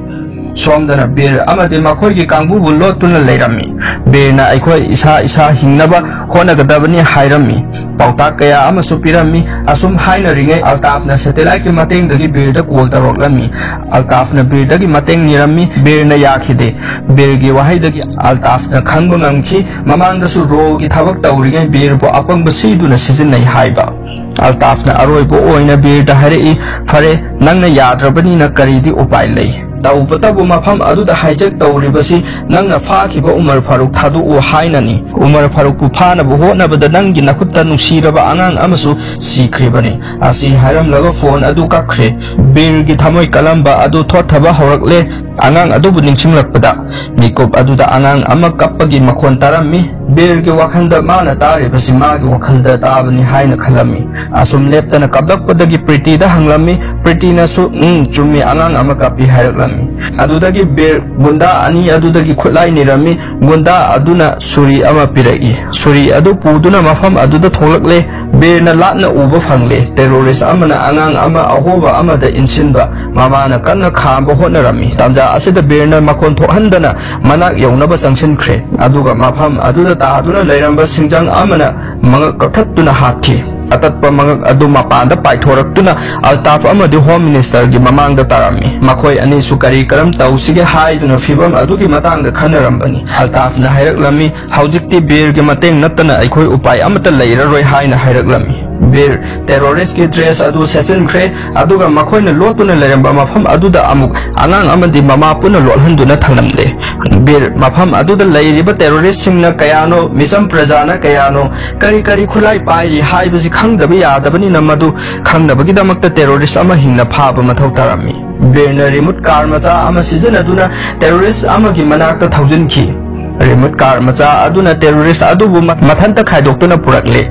ꯁꯣꯝꯗꯅ ꯕꯤꯔ ꯑꯃꯗꯤ ꯃꯈꯣꯏꯒꯤ ꯀꯥꯡꯕꯨꯕꯨ ꯂꯣꯠꯇꯨꯅ ꯂꯩꯔꯝꯃꯤ꯫ ꯕꯤꯔꯅ ꯑꯩꯈꯣꯏ ꯏꯁꯥ ꯏꯁꯥ ꯍꯤꯡꯅꯕ ꯍꯣꯠꯅꯒꯗꯕꯅꯤ ꯍꯥꯏꯔꯝꯃꯤ꯫ ꯄꯥꯎꯇꯥꯛ ꯀꯌꯥ ꯑꯃꯁꯨ ꯄꯤꯔꯝꯃꯤ꯫ ꯑꯁꯨꯝ ꯍꯥꯏꯅꯔꯤꯉꯩ ꯑꯜꯇꯥꯐꯅ ꯁꯦꯇꯦꯂꯥꯏꯠꯀꯤ ꯃꯇꯦꯡꯗꯒꯤ ꯕꯤꯔꯗ ꯀꯣꯜ ꯇꯧꯔꯛꯂꯝꯃꯤ꯫ ꯑꯜꯇꯥꯐꯅ ꯕꯤꯔꯗꯒꯤ ꯃꯇꯦꯡ ꯅꯤꯔꯝꯃꯤ꯫ ꯕꯤꯔꯅ ꯌꯥꯈꯤꯗꯦ꯫ ꯕꯤꯔꯒꯤ ꯋꯥꯍꯩꯗꯒꯤ ꯑꯜꯇꯥꯐꯅ ꯈꯪꯕ ꯉꯝꯈꯤ, ꯃꯃꯥꯡꯗꯁꯨ ꯔꯣꯜꯒꯤ ꯊꯕꯛ ꯇꯧꯔꯤꯉꯩ ꯕꯤꯔꯕꯨ ꯑꯄꯪꯕ ꯁꯤꯗꯨꯅ ꯁꯤꯖꯤꯟꯅꯩ ꯍꯥꯏꯕ꯫ ꯑꯜꯇꯥꯐꯅ ꯑꯔꯣꯏꯕ ꯑꯣꯏꯅ ꯕꯤꯔꯗ ꯍꯥꯏꯔꯛꯏ, "ꯐꯔꯦ, ꯅꯪꯅ ꯌꯥꯗ꯭ꯔꯕꯅꯤꯅ ꯀꯔꯤꯗꯤ ꯎꯄꯥꯏ ꯂꯩ? ꯇꯧꯕꯇꯕꯨ ꯃꯐꯝ ꯑꯗꯨꯗ ꯍꯥꯏꯖꯦꯛ ꯇꯧꯔꯤꯕꯁꯤ ꯅꯪꯅ ꯐꯥꯈꯤꯕ ꯎꯃꯔ ꯐꯥꯔꯨꯛ ꯊꯥꯗꯣꯛꯎ ꯍꯥꯏꯅꯅꯤ꯫ ꯎꯃꯔ ꯐꯥꯔꯨꯛꯄꯨ ꯐꯥꯅꯕ ꯍꯣꯠꯅꯕꯗ ꯅꯪꯒꯤ ꯅꯈꯨꯠꯇ ꯅꯨꯡꯁꯤꯔꯕ ꯑꯉꯥꯡ ꯑꯃꯁꯨ ꯁꯤꯈ꯭ꯔꯤꯕꯅꯤ"꯫ ꯑꯁꯤ ꯍꯥꯏꯔꯝꯂꯒ ꯐꯣꯟ ꯑꯗꯨ ꯀꯛꯈ꯭ꯔꯦ꯫ ꯕꯤꯔꯒꯤ ꯊꯃꯣꯏ ꯀꯜꯂꯝꯕ ꯑꯗꯨ ꯊꯣꯠꯊꯕ ꯍꯧꯔꯛꯂꯦ꯫ ꯑꯉꯥꯡ ꯑꯗꯨꯕꯨ ꯅꯤꯡꯁꯤꯡꯂꯛꯄꯗ ꯃꯤꯀꯨꯞ ꯑꯗꯨꯗ ꯑꯉꯥꯡ ꯑꯃ ꯀꯞꯄꯒꯤ ꯃꯈꯣꯟ ꯇꯥꯔꯝꯃꯤ꯫ ꯕꯤꯔꯒꯤ ꯋꯥꯈꯜꯗ ꯃꯥꯅ ꯇꯥꯔꯤꯕꯁꯤ ꯃꯥꯒꯤ ꯋꯥꯈꯜꯗ ꯇꯥꯕꯅꯤ ꯍꯥꯏꯅ ꯈꯜꯂꯝꯃꯤ꯫ ꯑꯁꯨꯝ ꯂꯦꯞꯇꯅ ꯀꯞꯂꯛꯄꯗꯒꯤ ꯄ꯭ꯔꯤꯇꯤꯗ ꯍꯪꯂꯝꯃꯤ꯫ ꯄ꯭ꯔꯤꯇꯤꯅꯁꯨ, "ꯎꯝ, ꯆꯨꯝꯃꯤ, ꯑꯉꯥꯡ ꯑꯃ ꯀꯞꯄꯤ" ꯍꯥꯏꯔꯛꯂꯝꯃꯤ꯫ ꯑꯗꯨꯗꯒꯤ ꯕꯤꯔ ꯒꯨꯟꯗꯥ ꯑꯅꯤ ꯑꯗꯨꯗꯒꯤ ꯈꯨꯠꯂꯥꯏ ꯅꯤꯔꯝꯃꯤ꯫ ꯒꯨꯟꯗꯥ ꯑꯗꯨꯅ ꯁꯨꯔꯤ ꯑꯃ ꯄꯤꯔꯛꯏ꯫ ꯁꯨꯔꯤ ꯑꯗꯨ ꯄꯨꯗꯨꯅ ꯃꯐꯝ ꯑꯗꯨꯗ ꯊꯣꯛꯂꯛꯂꯦ꯫ ꯕꯤꯔꯅ ꯂꯥꯞꯅ ꯎꯕ ꯐꯪꯂꯦ꯫ ꯇꯦꯔꯣꯔꯤꯁ ꯑꯃꯅ ꯑꯉꯥꯡ ꯑꯃ ꯑꯍꯣꯕ ꯑꯃꯗ ꯏꯟꯁꯤꯟꯕ ꯃꯃꯥꯅ ꯀꯟꯅ ꯈꯥꯝꯕ ꯍꯣꯠꯅꯔꯝꯃꯤ꯫ ꯇꯥꯟꯖꯥ ꯑꯁꯤꯗ ꯕꯤꯔꯅ ꯃꯈꯣꯟ ꯊꯣꯛꯍꯟꯗꯅ ꯃꯅꯥꯛ ꯌꯧꯅꯕ ꯆꯪꯁꯤꯟꯈ꯭ꯔꯦ꯫ ꯑꯗꯨꯒ ꯃꯐꯝ ꯑꯗꯨꯗ ꯇꯥꯗꯨꯅ ꯂꯩꯔꯝꯕ ꯁꯤꯡꯖꯪ ꯑꯃꯅ ꯃꯉꯛ ꯀꯛꯊꯠꯇꯨꯅ ꯍꯥꯠꯈꯤ꯫ ꯑꯇꯠꯄ ꯃꯉꯛ ꯑꯗꯨ ꯃꯄꯥꯟꯗ ꯄꯥꯏꯊꯣꯔꯛꯇꯨꯅ ꯑꯜꯇꯥꯐ ꯑꯃꯗꯤ ꯍꯣꯝ ꯃꯤꯅꯤꯁꯇꯔꯒꯤ ꯃꯃꯥꯡꯗ ꯇꯥꯔꯝꯃꯤ꯫ ꯃꯈꯣꯏ ꯑꯅꯤꯁꯨ ꯀꯔꯤ ꯀꯔꯝ ꯇꯧꯁꯤꯒꯦ ꯍꯥꯏꯗꯨꯅ ꯐꯤꯚꯝ ꯑꯗꯨꯒꯤ ꯃꯇꯥꯡꯗ ꯈꯟꯅꯔꯝꯕꯅꯤ꯫ ꯑꯜꯇꯥꯐꯅ ꯍꯥꯏꯔꯛꯂꯝꯃꯤ, "ꯍꯧꯖꯤꯛꯇꯤ ꯕꯤꯔꯒꯤ ꯃꯇꯦꯡ ꯅꯠꯇꯅ ꯑꯩꯈꯣꯏ ꯎꯄꯥꯏ ꯑꯃꯠꯇ ꯂꯩꯔꯔꯣꯏ" ꯍꯥꯏꯅ ꯍꯥꯏꯔꯛꯂꯝꯃꯤ꯫ ꯕꯤꯔ ꯇꯦꯔꯣꯔꯤꯁꯀꯤ ꯗ꯭ꯔꯦꯁ ꯑꯗꯨ ꯁꯦꯠꯆꯤꯟꯈ꯭ꯔꯦ, ꯑꯗꯨꯒ ꯃꯈꯣꯏꯅ ꯂꯣꯠꯇꯨꯅ ꯂꯩꯔꯝꯕ ꯃꯐꯝ ꯑꯗꯨꯗ ꯑꯃꯨꯛ ꯑꯉꯥꯡ ꯑꯃꯗꯤ ꯃꯃꯥ ꯄꯨꯟꯅ ꯂꯣꯠꯍꯟꯗꯨꯅ ꯊꯝꯂꯝꯂꯦ꯫ ꯕꯤꯔ ꯃꯐꯝ ꯑꯗꯨꯗ ꯂꯩꯔꯤꯕ ꯇꯦꯔꯣꯔꯤꯁꯁꯤꯡꯅ ꯀꯌꯥꯅꯣ, ꯃꯤꯆꯝ ꯄ꯭ꯔꯖꯥꯅ ꯀꯌꯥꯅꯣ, ꯀꯔꯤ ꯀꯔꯤ ꯈꯨꯠꯂꯥꯏ ꯄꯥꯏꯔꯤ ꯍꯥꯏꯕꯁꯤ ꯈꯪꯗꯕ ꯌꯥꯗꯕꯅꯤꯅ ꯃꯗꯨ ꯈꯪꯅꯕꯒꯤꯗꯕꯛꯇ ꯇꯦꯔꯣꯔꯤꯁ ꯑꯃ ꯍꯤꯡꯅ ꯐꯥꯕ ꯃꯊꯧ ꯇꯥꯔꯝꯃꯤ꯫ ꯕꯤꯔꯅ ꯔꯤꯃꯣꯠ ꯀꯥꯔ ꯃꯆꯥ ꯑꯃ ꯁꯤꯖꯤꯟꯅꯗꯨꯅ ꯇꯦꯔꯣꯔꯤꯁ ꯑꯃꯒꯤ ꯃꯅꯥꯛꯇ ꯊꯧꯖꯤꯟꯈꯤ꯫ ꯔꯤꯃꯣꯠ ꯀꯥꯔ ꯃꯆꯥ ꯑꯗꯨꯅ ꯇꯦꯔꯣꯔꯤꯁ ꯑꯗꯨꯕꯨ ꯃ-, ꯃꯊꯟꯇ ꯈꯥꯏꯗꯣꯛꯇꯨꯅ ꯄꯨꯔꯛꯂꯦ꯫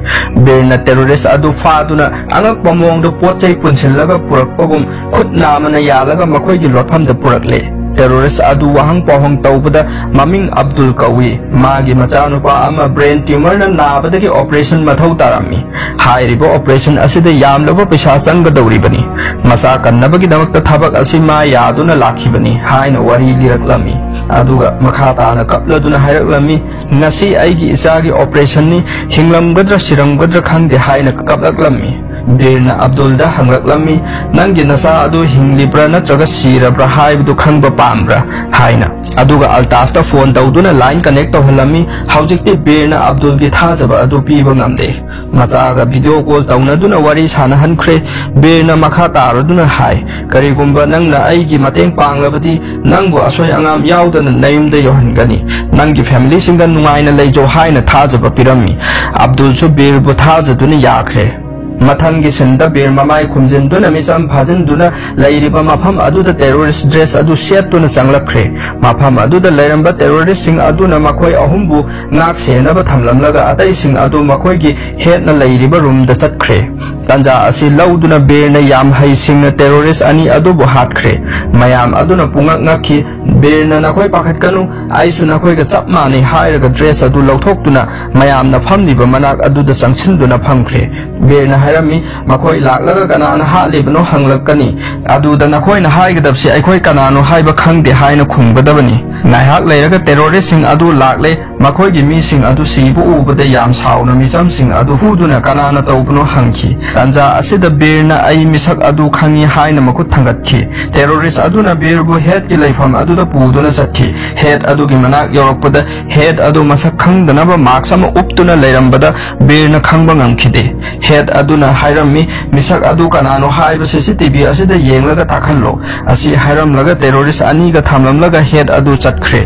ꯕꯤꯔꯅ ꯇꯦꯔꯣꯔꯤꯁ ꯑꯗꯨ ꯐꯥꯗꯨꯅ ꯑꯉꯛꯄ ꯃꯑꯣꯡꯗ ꯄꯣꯠ ꯆꯩ ꯄꯨꯟꯁꯤꯜꯂꯒ ꯄꯨꯔꯛꯄꯒꯨꯝ ꯈꯨꯠ ꯅꯥꯝꯃꯅ ꯌꯥꯜꯂꯒ ꯃꯈꯣꯏꯒꯤ ꯂꯣꯠꯐꯝꯗ ꯄꯨꯔꯛꯂꯦ꯫ ꯇꯦꯔꯣꯔꯤꯁ ꯑꯗꯨ ꯋꯥꯍꯪ ꯄꯥꯎꯍꯪ ꯇꯧꯕꯗ ꯃꯃꯤꯡ ꯑꯕꯗꯨꯜ ꯀꯧꯏ꯫ ꯃꯥꯒꯤ ꯃꯆꯥꯅꯨꯄꯥ ꯑꯃ ꯕ꯭ꯔꯦꯟ ꯇ꯭ꯌꯨꯃꯔꯅ ꯅꯥꯕꯗꯒꯤ ꯑꯣꯄꯔꯦꯁꯟ ꯃꯊꯧ ꯇꯥꯔꯝꯃꯤ꯫ ꯍꯥꯏꯔꯤꯕ ꯑꯣꯄꯔꯦꯁꯟ ꯑꯁꯤꯗ ꯌꯥꯝꯂꯕ ꯄꯩꯁꯥ ꯆꯪꯒꯗꯧꯔꯤꯕꯅꯤ꯫ ꯃꯆꯥ ꯀꯟꯅꯕꯒꯤꯗꯃꯛꯇ ꯊꯕꯛ ꯑꯁꯤ ꯃꯥ ꯌꯥꯗꯨꯅ ꯂꯥꯛꯈꯤꯕꯅꯤ ꯍꯥꯏꯅ ꯋꯥꯔꯤ ꯂꯤꯔꯛꯂꯝꯃꯤ꯫ ꯑꯗꯨꯒ ꯃꯈꯥ ꯇꯥꯅ ꯀꯞꯂꯗꯨꯅ ꯍꯥꯏꯔꯛꯂꯝꯃꯤ, "ꯉꯁꯤ ꯑꯩꯒꯤ ꯏꯆꯥꯒꯤ ꯑꯣꯄꯔꯦꯁꯟꯅꯤ, ꯍꯤꯡꯂꯝꯒꯗ꯭ꯔꯥ ꯁꯤꯔꯝꯒꯗ꯭ꯔꯥ ꯈꯪꯗꯦ" ꯍꯥꯏꯅ ꯀꯞꯂꯛꯂꯝꯃꯤ꯫ ꯕꯤꯔꯅ ꯑꯕꯗꯨꯜꯗ ꯍꯪꯂꯛꯂꯝꯃꯤ, "ꯅꯪꯒꯤ ꯅꯆꯥ ꯑꯗꯨ ꯍꯤꯡꯂꯤꯕ꯭ꯔꯥ ꯅꯠꯇ꯭ꯔꯒ ꯁꯤꯔꯕ꯭ꯔꯥ ꯍꯥꯏꯕꯗꯨ ꯈꯪꯕ ꯄꯥꯝꯕ꯭ꯔꯥ?" ꯍꯥꯏꯅ꯫ ꯑꯗꯨꯒ ꯑꯜꯇꯥꯐꯇ ꯐꯣꯟ ꯇꯧꯗꯨꯅ ꯂꯥꯏꯟ ꯀꯅꯦꯛ ꯇꯧꯍꯜꯂꯝꯃꯤ꯫ ꯍꯧꯖꯤꯛꯇꯤ ꯕꯤꯔꯅ ꯑꯕꯗꯨꯜꯒꯤ ꯊꯥꯖꯕ ꯑꯗꯨ ꯄꯤꯕ ꯉꯝꯗꯦ꯫ ꯃꯆꯥꯒ ꯚꯤꯗꯤꯑꯣ ꯀꯣꯜ ꯇꯧꯅꯗꯨꯅ ꯋꯥꯔꯤ ꯁꯥꯟꯅꯍꯟꯈ꯭ꯔꯦ꯫ ꯕꯤꯔꯅ ꯃꯈꯥ ꯇꯥꯔꯗꯨꯅ ꯍꯥꯏ, "ꯀꯔꯤꯒꯨꯝꯕ ꯅꯪꯅ ꯑꯩꯒꯤ ꯃꯇꯦꯡ ꯄꯥꯡꯂꯕꯗꯤ ꯅꯪꯕꯨ ꯑꯁꯣꯏ ꯑꯉꯥꯝ ꯌꯥꯎꯗꯅ ꯅꯌꯨꯝꯗ ꯌꯧꯍꯟꯒꯅꯤ꯫ ꯅꯪꯒꯤ ꯐꯦꯃꯤꯂꯤꯁꯤꯡꯒ ꯅꯨꯡꯉꯥꯏꯅ ꯂꯩꯖꯧ" ꯍꯥꯏꯅ ꯊꯥꯖꯕ ꯄꯤꯔꯝꯃꯤ꯫ ꯑꯕꯗꯨꯜꯁꯨ ꯕꯤꯔꯕꯨ ꯊꯥꯖꯗꯨꯅ ꯌꯥꯈ꯭ꯔꯦ꯫ ꯃꯊꯪꯒꯤ ꯁꯤꯟꯗ ꯕꯤꯔ ꯃꯃꯥꯏ ꯈꯨꯝꯖꯤꯟꯗꯨꯅ ꯃꯤꯆꯝ ꯐꯥꯖꯤꯟꯗꯨꯅ ꯂꯩꯔꯤꯕ ꯃꯐꯝ ꯑꯗꯨꯗ ꯇꯦꯔꯣꯔꯤꯁ ꯗ꯭ꯔꯦꯁ ꯑꯗꯨ ꯁꯦꯠꯇꯨꯅ ꯆꯪꯂꯛꯈ꯭ꯔꯦ꯫ ꯃꯐꯝ ꯑꯗꯨꯗ ꯂꯩꯔꯝꯕ ꯇꯦꯔꯣꯔꯤꯁꯁꯤꯡ ꯑꯗꯨꯅ ꯃꯈꯣꯏ ꯑꯍꯨꯝꯕꯨ ꯉꯥꯛ ꯁꯦꯟꯅꯕ ꯊꯝꯂꯝꯂꯒ ꯑꯇꯩꯁꯤꯡ ꯑꯗꯨ ꯃꯈꯣꯏꯒꯤ ꯍꯦꯠꯅ ꯂꯩꯔꯤꯕ ꯔꯨꯝꯗ ꯆꯠꯈ꯭ꯔꯦ꯫ ꯇꯟꯖꯥ ꯑꯁꯤ ꯂꯧꯗꯨꯅ ꯕꯤꯔꯅ ꯌꯥꯝ ꯍꯩꯁꯤꯡꯅ ꯇꯦꯔꯣꯔꯤꯁ ꯑꯅꯤ ꯑꯗꯨꯕꯨ ꯍꯥꯠꯈ꯭ꯔꯦ꯫ ꯃꯌꯥꯝ ꯑꯗꯨꯅ ꯄꯨꯡꯉꯛ ꯉꯛꯈꯤ꯫ ꯕꯤꯔꯅ, "ꯅꯈꯣꯏ ꯄꯥꯈꯠꯀꯅꯨ, ꯑꯩꯁꯨ ꯅꯈꯣꯏꯒ ꯆꯞ ꯃꯥꯟꯅꯩ" ꯍꯥꯏꯔꯒ ꯗ꯭ꯔꯦꯁ ꯑꯗꯨ ꯂꯧꯊꯣꯛꯇꯨꯅ ꯃꯌꯥꯝꯅ ꯐꯝꯂꯤꯕ ꯃꯅꯥꯛ ꯑꯗꯨꯗ ꯆꯪꯁꯤꯟꯗꯨꯅ ꯐꯝꯈ꯭ꯔꯦ꯫ ꯕꯤꯔꯅ ꯍꯥꯏꯔꯛ ꯍꯥꯏꯔꯝꯃꯤ꯫ ꯃꯈꯣꯏ ꯂꯥꯛꯂꯒ ꯀꯅꯥꯅ ꯍꯥꯠꯂꯤꯕꯅꯣ ꯍꯪꯂꯛꯀꯅꯤ꯫ ꯑꯗꯨꯗ ꯅꯈꯣꯏꯅ ꯍꯥꯏꯒꯗꯕꯁꯤ "ꯑꯩꯈꯣꯏ ꯀꯅꯥꯅꯣ ꯍꯥꯏꯕ ꯈꯪꯗꯦ" ꯍꯥꯏꯅ ꯈꯨꯝꯒꯗꯕꯅꯤ꯫ ꯉꯥꯏꯍꯥꯛ ꯂꯩꯔꯒ ꯇꯦꯔꯣꯔꯤꯁꯁꯤꯡ ꯑꯗꯨ ꯂꯥꯛꯂꯦ꯫ ꯃꯈꯣꯏꯒꯤ ꯃꯤꯁꯤꯡ ꯑꯗꯨ ꯁꯤꯕ ꯎꯕꯗ ꯌꯥꯝ ꯁꯥꯎꯅ ꯃꯤꯆꯝꯁꯤꯡ ꯑꯗꯨ ꯐꯨꯗꯨꯅ "ꯀꯅꯥꯅ ꯇꯧꯕꯅꯣ?" ꯍꯪꯈꯤ꯫ ꯇꯥꯟꯖꯥ ꯑꯁꯤꯗ ꯕꯤꯔꯅ "ꯑꯩ ꯃꯤꯁꯛ ꯑꯗꯨ ꯈꯪꯏ" ꯍꯥꯏꯅ ꯃꯈꯨꯠ ꯊꯥꯡꯒꯠꯈꯤ꯫ ꯇꯦꯔꯣꯔꯤꯁ ꯑꯗꯨꯅ ꯕꯤꯔꯕꯨ ꯍꯦꯗꯀꯤ ꯂꯩꯐꯝ ꯑꯗꯨꯗ ꯄꯨꯗꯨꯅ ꯆꯠꯈꯤ꯫ ꯍꯦꯗ ꯑꯗꯨꯒꯤ ꯃꯅꯥꯛ ꯌꯧꯔꯛꯄꯗ ꯍꯦꯗ ꯑꯗꯨ ꯃꯁꯛ ꯈꯪꯗꯅꯕ ꯃꯥꯛꯁ ꯑꯃ ꯎꯞꯇꯨꯅ ꯂꯩꯔꯝꯕꯗ ꯕꯤꯔꯅ ꯈꯪꯕ ꯉꯝꯈꯤꯗꯦ꯫ ꯍꯦꯗ ꯑꯗꯨꯅ ꯍꯥꯏꯔꯝꯃꯤ, "ꯃꯤꯁꯛ ꯑꯗꯨ ꯀꯅꯥꯅꯣ ꯍꯥꯏꯕ ꯁꯤ ꯁꯤ ꯇꯤ ꯚꯤ ꯑꯁꯤꯗ ꯌꯦꯡꯂꯒ ꯇꯥꯛꯍꯜꯂꯣ"꯫ ꯑꯁꯤ ꯍꯥꯏꯔꯝꯂꯒ ꯇꯦꯔꯣꯔꯤꯁ ꯑꯅꯤꯒ ꯊꯝꯂꯝꯂꯒ ꯍꯦꯗ ꯑꯗꯨ ꯆꯠꯈ꯭ꯔꯦ꯫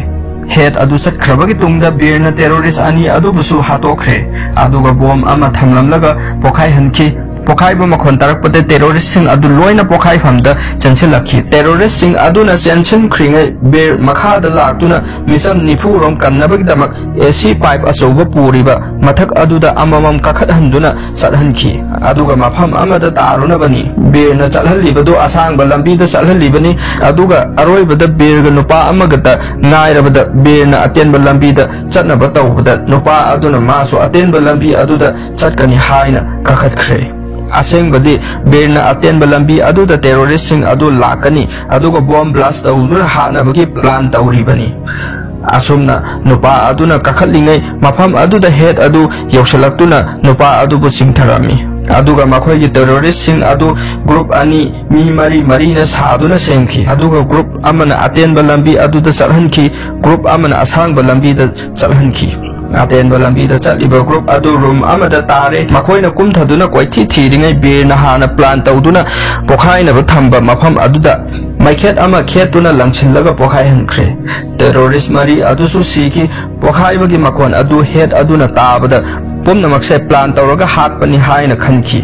ꯍꯦꯗ ꯑꯗꯨ ꯆꯠꯈ꯭ꯔꯕꯒꯤ ꯇꯨꯡꯗ ꯕꯤꯔꯅ ꯇꯦꯔꯣꯔꯤꯁ ꯑꯅꯤ ꯑꯗꯨꯕꯨꯁꯨ ꯍꯥꯠꯇꯣꯛꯈ꯭ꯔꯦ, ꯑꯗꯨꯒ ꯕꯣꯝ ꯑꯃ ꯊꯝꯂꯝꯂꯒ ꯄꯣꯈꯥꯏꯍꯟꯈꯤ꯫ ꯄꯣꯈꯥꯏꯕ ꯃꯈꯣꯟ ꯇꯥꯔꯛꯄꯗ ꯇꯦꯔꯣꯔꯤꯁꯁꯤꯡ ꯑꯗꯨ ꯂꯣꯏꯅ ꯄꯣꯈꯥꯏꯐꯝꯗ ꯆꯦꯟꯁꯤꯜꯂꯛꯈꯤ꯫ ꯇꯦꯔꯣꯔꯤꯁꯁꯤꯡ ꯑꯗꯨꯅ ꯆꯦꯟꯁꯤꯟꯈ꯭ꯔꯤꯉꯩ ꯕꯤꯔ ꯃꯈꯥꯗ ꯂꯥꯛꯇꯨꯅ ꯃꯤꯆꯝ ꯅꯤꯐꯨ ꯔꯣꯝ ꯀꯟꯅꯕꯒꯤꯗꯃꯛ ꯑꯦ ꯁꯤ ꯄꯥꯏꯞ ꯑꯆꯧꯕ ꯄꯨꯔꯤꯕ ꯃꯊꯛ ꯑꯗꯨꯗ ꯑꯃꯃꯝ ꯀꯥꯈꯠꯍꯟꯗꯨꯅ ꯆꯠꯍꯟꯈꯤ꯫ ꯑꯗꯨꯒ ꯃꯐꯝ ꯑꯃꯗ ꯇꯥꯔꯨꯅꯕꯅꯤ꯫ ꯕꯤꯔꯅ ꯆꯠꯍꯜꯂꯤꯕꯗꯨ ꯑꯁꯥꯡꯕ ꯂꯝꯕꯤꯗ ꯆꯠꯍꯜꯂꯤꯕꯅꯤ꯫ ꯑꯗꯨꯒ ꯑꯔꯣꯏꯕꯗ ꯕꯤꯔꯒ ꯅꯨꯄꯥ ꯑꯃꯒꯇ ꯉꯥꯏꯔꯕꯗ ꯕꯤꯔꯅ ꯑꯇꯦꯟꯕ ꯂꯝꯕꯤꯗ ꯆꯠꯅꯕ ꯇꯧꯕꯗ ꯅꯨꯄꯥ ꯑꯗꯨꯅ ꯃꯥꯁꯨ ꯑꯇꯦꯟꯕ ꯂꯝꯕꯤ ꯑꯗꯨꯗ ꯆꯠꯀꯅꯤ ꯍꯥꯏꯅ ꯀꯥꯈꯠꯈ꯭ꯔꯦ꯫ ꯑꯁꯦꯡꯕꯗꯤ ꯕꯤꯔꯅ ꯑꯇꯦꯟꯕ ꯂꯝꯕꯤ ꯑꯗꯨꯗ ꯇꯦꯔꯣꯔꯤꯁꯁꯤꯡ ꯑꯗꯨ ꯂꯥꯛꯀꯅꯤ, ꯑꯗꯨꯒ ꯕꯣꯝ ꯕ꯭ꯂꯥꯁ ꯇꯧꯗꯨꯅ ꯍꯥꯠꯅꯕꯒꯤ ꯄ꯭ꯂꯥꯟ ꯇꯧꯔꯤꯕꯅꯤ꯫ ꯑꯁꯨꯝꯅ ꯅꯨꯄꯥ ꯑꯗꯨꯅ ꯀꯥꯈꯠꯂꯤꯉꯩ ꯃꯐꯝ ꯑꯗꯨꯗ ꯍꯦꯗ ꯑꯗꯨ ꯌꯧꯁꯤꯜꯂꯛꯇꯨꯅ ꯅꯨꯄꯥ ꯑꯗꯨꯕꯨ ꯆꯤꯡꯊꯔꯝꯃꯤ꯫ ꯑꯗꯨꯒ ꯃꯈꯣꯏꯒꯤ ꯇꯦꯔꯣꯔꯤꯁꯁꯤꯡ ꯑꯗꯨ ꯒ꯭ꯔꯨꯞ ꯑꯅꯤ, ꯃꯤ ꯃꯔꯤ ꯃꯔꯤꯅ ꯁꯥꯗꯨꯅ ꯁꯦꯝꯈꯤ꯫ ꯑꯗꯨꯒ ꯒ꯭ꯔꯨꯞ ꯑꯃꯅ ꯑꯇꯦꯟꯕ ꯂꯝꯕꯤ ꯑꯗꯨꯗ ꯆꯠꯍꯟꯈꯤ, ꯒ꯭ꯔꯨꯞ ꯑꯃꯅ ꯑꯁꯥꯡꯕ ꯂꯝꯕꯤꯗ ꯆꯠꯍꯟꯈꯤ꯫ ꯑꯇꯦꯟꯕ ꯂꯝꯕꯤꯗ ꯆꯠꯂꯤꯕ ꯒ꯭ꯔꯨꯞ ꯑꯗꯨ ꯔꯨꯝ ꯑꯃꯗ ꯇꯥꯔꯦ꯫ ꯃꯈꯣꯏꯅ ꯀꯨꯝꯊꯗꯨꯅ ꯀꯣꯏꯊꯤ ꯊꯤꯔꯤꯉꯩ ꯕꯤꯔꯅ ꯍꯥꯟꯅ ꯄ꯭ꯂꯥꯟ ꯇꯧꯗꯨꯅ ꯄꯣꯈꯥꯏꯅꯕ ꯊꯝꯕ ꯃꯐꯝ ꯑꯗꯨꯗ ꯃꯩꯈꯦꯠ ꯑꯃ ꯈꯦꯠꯇꯨꯅ ꯂꯪꯁꯤꯜꯂꯒ ꯄꯣꯈꯥꯏꯍꯟꯈ꯭ꯔꯦ꯫ ꯇꯦꯔꯣꯔꯤꯁ ꯃꯔꯤ ꯑꯗꯨꯁꯨ ꯁꯤꯈꯤ꯫ ꯄꯣꯈꯥꯏꯕꯒꯤ ꯃꯈꯣꯟ ꯑꯗꯨ ꯍꯦꯗ ꯑꯗꯨꯅ ꯇꯥꯕꯗ ꯄꯨꯝꯅꯃꯛꯁꯦ ꯄ꯭ꯂꯥꯟ ꯇꯧꯔꯒ ꯍꯥꯠꯄꯅꯤ ꯍꯥꯏꯅ ꯈꯟꯈꯤ꯫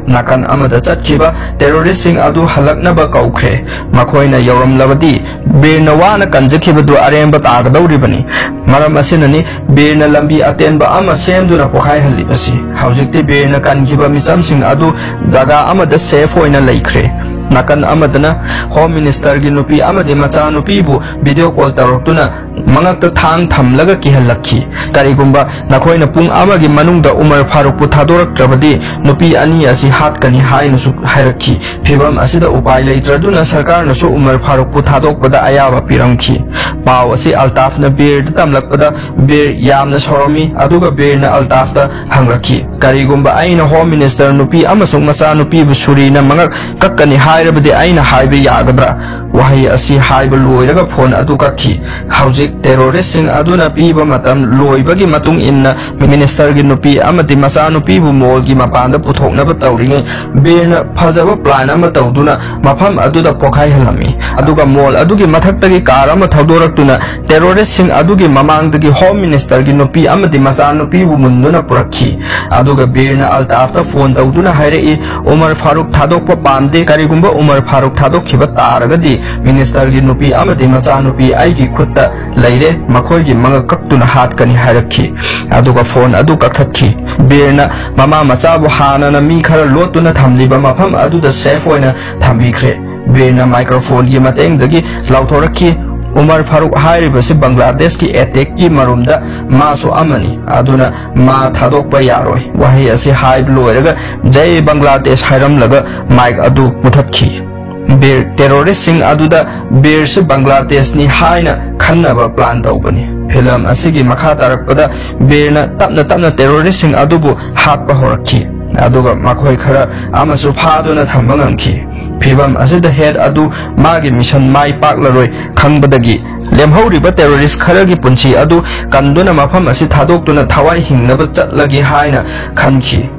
ꯅꯥꯀꯟ ꯑꯃꯗ ꯆꯠꯈꯤꯕ ꯇꯦꯔꯣꯔꯤꯁꯁꯤꯡ ꯑꯗꯨ ꯍꯜꯂꯛꯅꯕ ꯀꯧꯈ꯭ꯔꯦ꯫ ꯃꯈꯣꯏꯅ ꯌꯧꯔꯝꯂꯕꯗꯤ ꯕꯤꯔꯅ ꯋꯥꯅ ꯀꯟꯖꯈꯤꯕꯗꯨ ꯑꯔꯦꯝꯕ ꯇꯥꯒꯗꯧꯔꯤꯕꯅꯤ꯫ ꯃꯔꯝ ꯑꯁꯤꯅꯅꯤ ꯕꯤꯔꯅ ꯂꯝꯕꯤ ꯑꯇꯦꯟꯕ ꯑꯃ ꯁꯦꯝꯗꯨꯅ ꯄꯣꯈꯥꯏꯍꯜꯂꯤꯕꯁꯤ꯫ ꯍꯧꯖꯤꯛꯇꯤ ꯕꯤꯔꯅ ꯀꯟꯈꯤꯕ ꯃꯤꯆꯝꯁꯤꯡ ꯑꯗꯨ ꯖꯒꯥ ꯑꯃꯗ ꯁꯦꯐ ꯑꯣꯏꯅ ꯂꯩꯈ꯭ꯔꯦ꯫ ꯅꯥꯀꯟ ꯑꯃꯗꯅ ꯍꯣꯝ ꯃꯤꯅꯤꯁꯇꯔꯒꯤ ꯅꯨꯄꯤ ꯑꯃꯗꯤ ꯃꯆꯥꯅꯨꯄꯤꯕꯨ ꯚꯤꯗꯤꯑꯣ ꯀꯣꯜ ꯇꯧꯔꯛꯇꯨꯅ ꯃꯉꯛꯇ ꯊꯥꯡ ꯊꯝꯂꯒ ꯀꯤꯍꯜꯂꯛꯈꯤ꯫ "ꯀꯔꯤꯒꯨꯝꯕ ꯅꯈꯣꯏꯅ ꯄꯨꯡ ꯑꯃꯒꯤ ꯃꯅꯨꯡꯗ ꯎꯃꯔ ꯐꯥꯔꯨꯛꯄꯨ ꯊꯥꯗꯣꯔꯛꯇ꯭ꯔꯕꯗꯤ, ꯅꯨꯄꯤ ꯑꯅꯤ ꯑꯁꯤ ꯍꯥꯠꯀꯅꯤ" ꯍꯥꯏꯅꯁꯨ ꯍꯥꯏꯔꯛꯈꯤ꯫ ꯐꯤꯚꯝ ꯑꯁꯤꯗ ꯎꯄꯥꯏ ꯂꯩꯇ꯭ꯔꯗꯨꯅ ꯁꯔꯀꯥꯔꯅꯁꯨ ꯎꯃꯔ ꯐꯥꯔꯨꯛꯄꯨ ꯊꯥꯗꯣꯛꯄꯗ ꯑꯌꯥꯕ ꯄꯤꯔꯝꯈꯤ꯫ ꯄꯥꯎ ꯑꯁꯤ ꯑꯜꯇꯥꯐꯅ ꯕꯤꯔꯗ ꯇꯝꯂꯛꯄꯗ ꯕꯤꯔ ꯌꯥꯝꯅ ꯁꯥꯎꯔꯝꯃꯤ, ꯑꯗꯨꯒ ꯕꯤꯔꯅ ꯑꯜꯇꯥꯐꯇ ꯍꯪꯂꯛꯈꯤ, "ꯀꯔꯤꯒꯨꯝꯕ ꯑꯩꯅ ꯍꯣꯝ ꯃꯤꯅꯤꯁꯇꯔ ꯅꯨꯄꯤ ꯑꯃꯁꯨꯡ ꯃꯆꯥꯅꯨꯄꯤꯕꯨ ꯁꯨꯔꯤꯅ ꯃꯉꯛ ꯀꯛꯀꯅꯤ ꯍꯥꯏꯔꯕꯗꯤ ꯑꯩꯅ ꯍꯥꯏꯕ ꯌꯥꯒꯗ꯭ꯔꯥ?" ꯋꯥꯍꯩ ꯑꯁꯤ ꯍꯥꯏꯕ ꯂꯣꯏꯔꯒ ꯐꯣꯟ ꯑꯗꯨ ꯀꯛꯈꯤ꯫ ꯍꯧꯖꯤꯛ ꯇꯦꯔꯣꯔꯤꯁꯁꯤꯡ ꯑꯗꯨꯅ ꯄꯤꯕ ꯃꯇꯝ ꯂꯣꯏꯕꯒꯤ ꯃꯇꯨꯡ ꯏꯟꯅ ꯃꯤꯅꯤꯁꯇꯔꯒꯤ ꯅꯨꯄꯤ ꯑꯃꯗꯤ ꯃꯆꯥꯅꯨꯄꯤꯕꯨ ꯃꯣꯜꯒꯤ ꯃꯄꯥꯟꯗ ꯄꯨꯊꯣꯛꯅꯕ ꯇꯧꯔꯤꯉꯩ, ꯕꯤꯔꯅ ꯐꯖꯕ ꯄ꯭ꯂꯥꯟ ꯑꯃ ꯇꯧꯗꯨꯅ ꯃꯐꯝ ꯑꯗꯨꯗ ꯄꯣꯈꯥꯏꯍꯜꯂꯝꯃꯤ꯫ ꯑꯗꯨꯒ ꯃꯣꯜ ꯑꯗꯨꯒꯤ ꯃꯊꯛꯇꯒꯤ ꯀꯥꯔ ꯑꯃ ꯊꯧꯗꯣꯔꯛꯇꯨꯅ ꯇꯦꯔꯣꯔꯤꯁꯁꯤꯡ ꯑꯗꯨꯒꯤ ꯃꯃꯥꯡꯗꯒꯤ ꯍꯣꯝ ꯃꯤꯅꯤꯁꯇꯔꯒꯤ ꯅꯨꯄꯤ ꯑꯃꯗꯤ ꯃꯆꯥꯅꯨꯄꯤꯕꯨ ꯃꯨꯟꯗꯨꯅ ꯄꯨꯔꯛꯈꯤ꯫ ꯑꯗꯨꯒ ꯕꯤꯔꯅ ꯑꯜꯇꯥꯐꯇ ꯐꯣꯟ ꯇꯧꯗꯨꯅ ꯍꯥꯏꯔꯛꯏ, "ꯎꯃꯔ ꯐꯥꯔꯨꯛ ꯊꯥꯗꯣꯛꯄ ꯄꯥꯝꯗꯦ꯫ ꯀꯔꯤꯒꯨꯝꯕ ꯎꯃꯔ ꯐꯥꯔꯨꯛ ꯊꯥꯗꯣꯛꯈꯤꯕ ꯇꯥꯔꯒꯗꯤ ꯃꯤꯅꯤꯁꯇꯔꯒꯤ ꯅꯨꯄꯤ ꯑꯃꯗꯤ ꯃꯆꯥꯅꯨꯄꯤ ꯑꯩꯒꯤ ꯈꯨꯠꯇ ꯂꯩꯔꯦ, ꯃꯈꯣꯏꯒꯤ ꯃꯉꯛ ꯀꯛꯇꯨꯅ ꯍꯥꯠꯀꯅꯤ" ꯍꯥꯏꯔꯛꯈꯤ꯫ ꯑꯗꯨꯒ ꯐꯣꯟ ꯑꯗꯨ ꯀꯛꯊꯠꯈꯤ꯫ ꯕꯤꯔꯅ ꯃꯃꯥ ꯃꯆꯥꯕꯨ ꯍꯥꯟꯅꯅ ꯃꯤ ꯈꯔ ꯂꯣꯠꯇꯨꯅ ꯊꯝꯂꯤꯕ ꯃꯐꯝ ꯑꯗꯨꯗ ꯁꯦꯐ ꯑꯣꯏꯅ ꯊꯝꯕꯤꯈ꯭ꯔꯦ꯫ ꯕꯤꯔꯅ ꯃꯥꯏꯀ꯭ꯔꯣꯐꯣꯟꯒꯤ ꯃꯇꯦꯡꯗꯒꯤ ꯂꯥꯎꯊꯣꯔꯛꯈꯤ, "ꯎꯃꯔ ꯐꯥꯔꯨꯛ ꯍꯥꯏꯔꯤꯕꯁꯤ ꯕꯪꯒ꯭ꯂꯥꯗꯦꯁꯀꯤ ꯑꯦꯇꯦꯛꯀꯤ ꯃꯔꯨꯝꯗ ꯃꯥꯁꯨ ꯑꯃꯅꯤ, ꯑꯗꯨꯅ ꯃꯥ ꯊꯥꯗꯣꯛꯄ ꯌꯥꯔꯣꯏ"꯫ ꯋꯥꯍꯩ ꯑꯁꯤ ꯍꯥꯏꯕ ꯂꯣꯏꯔꯒ "ꯖꯩ ꯕꯪꯒ꯭ꯂꯥꯗꯦꯁ" ꯍꯥꯏꯔꯝꯂꯒ ꯃꯥꯏꯛ ꯑꯗꯨ ꯃꯨꯊꯠꯈꯤ꯫ ꯕꯤꯔ ꯇꯦꯔꯣꯔꯤꯁꯁꯤꯡ ꯑꯗꯨꯗ ꯕꯤꯔꯁꯤ ꯕꯪꯒ꯭ꯂꯥꯗꯦꯁꯅꯤ ꯍꯥꯏꯅ ꯈꯟꯅꯕ ꯄ꯭ꯂꯥꯟ ꯇꯧꯕꯅꯤ꯫ ꯐꯤꯂꯝ ꯑꯁꯤꯒꯤ ꯃꯈꯥ ꯇꯥꯔꯛꯄꯗ ꯕꯤꯔꯅ ꯇꯞꯅ ꯇꯞꯅ ꯇꯦꯔꯣꯔꯤꯁꯁꯤꯡ ꯑꯗꯨꯕꯨ ꯍꯥꯠꯄ ꯍꯧꯔꯛꯈꯤ, ꯑꯗꯨꯒ ꯃꯈꯣꯏ ꯈꯔ ꯑꯃꯁꯨ ꯐꯥꯗꯨꯅ ꯊꯝꯕ ꯉꯝꯈꯤ꯫ ꯐꯤꯚꯝ ꯑꯁꯤꯗ ꯍꯦꯗ ꯑꯗꯨ ꯃꯥꯒꯤ ꯃꯤꯁꯟ ꯃꯥꯏ ꯄꯥꯛꯂꯔꯣꯏ ꯈꯪꯕꯗꯒꯤ, ꯂꯦꯝꯍꯧꯔꯤꯕ ꯇꯦꯔꯣꯔꯤꯁ ꯈꯔꯒꯤ ꯄꯨꯟꯁꯤ ꯑꯗꯨ ꯀꯟꯗꯨꯅ ꯃꯐꯝ ꯑꯁꯤ ꯊꯥꯗꯣꯛꯇꯨꯅ ꯊꯋꯥꯏ ꯍꯤꯡꯅꯕ ꯆꯠꯂꯒꯦ ꯍꯥꯏꯅ ꯈꯟꯈꯤ꯫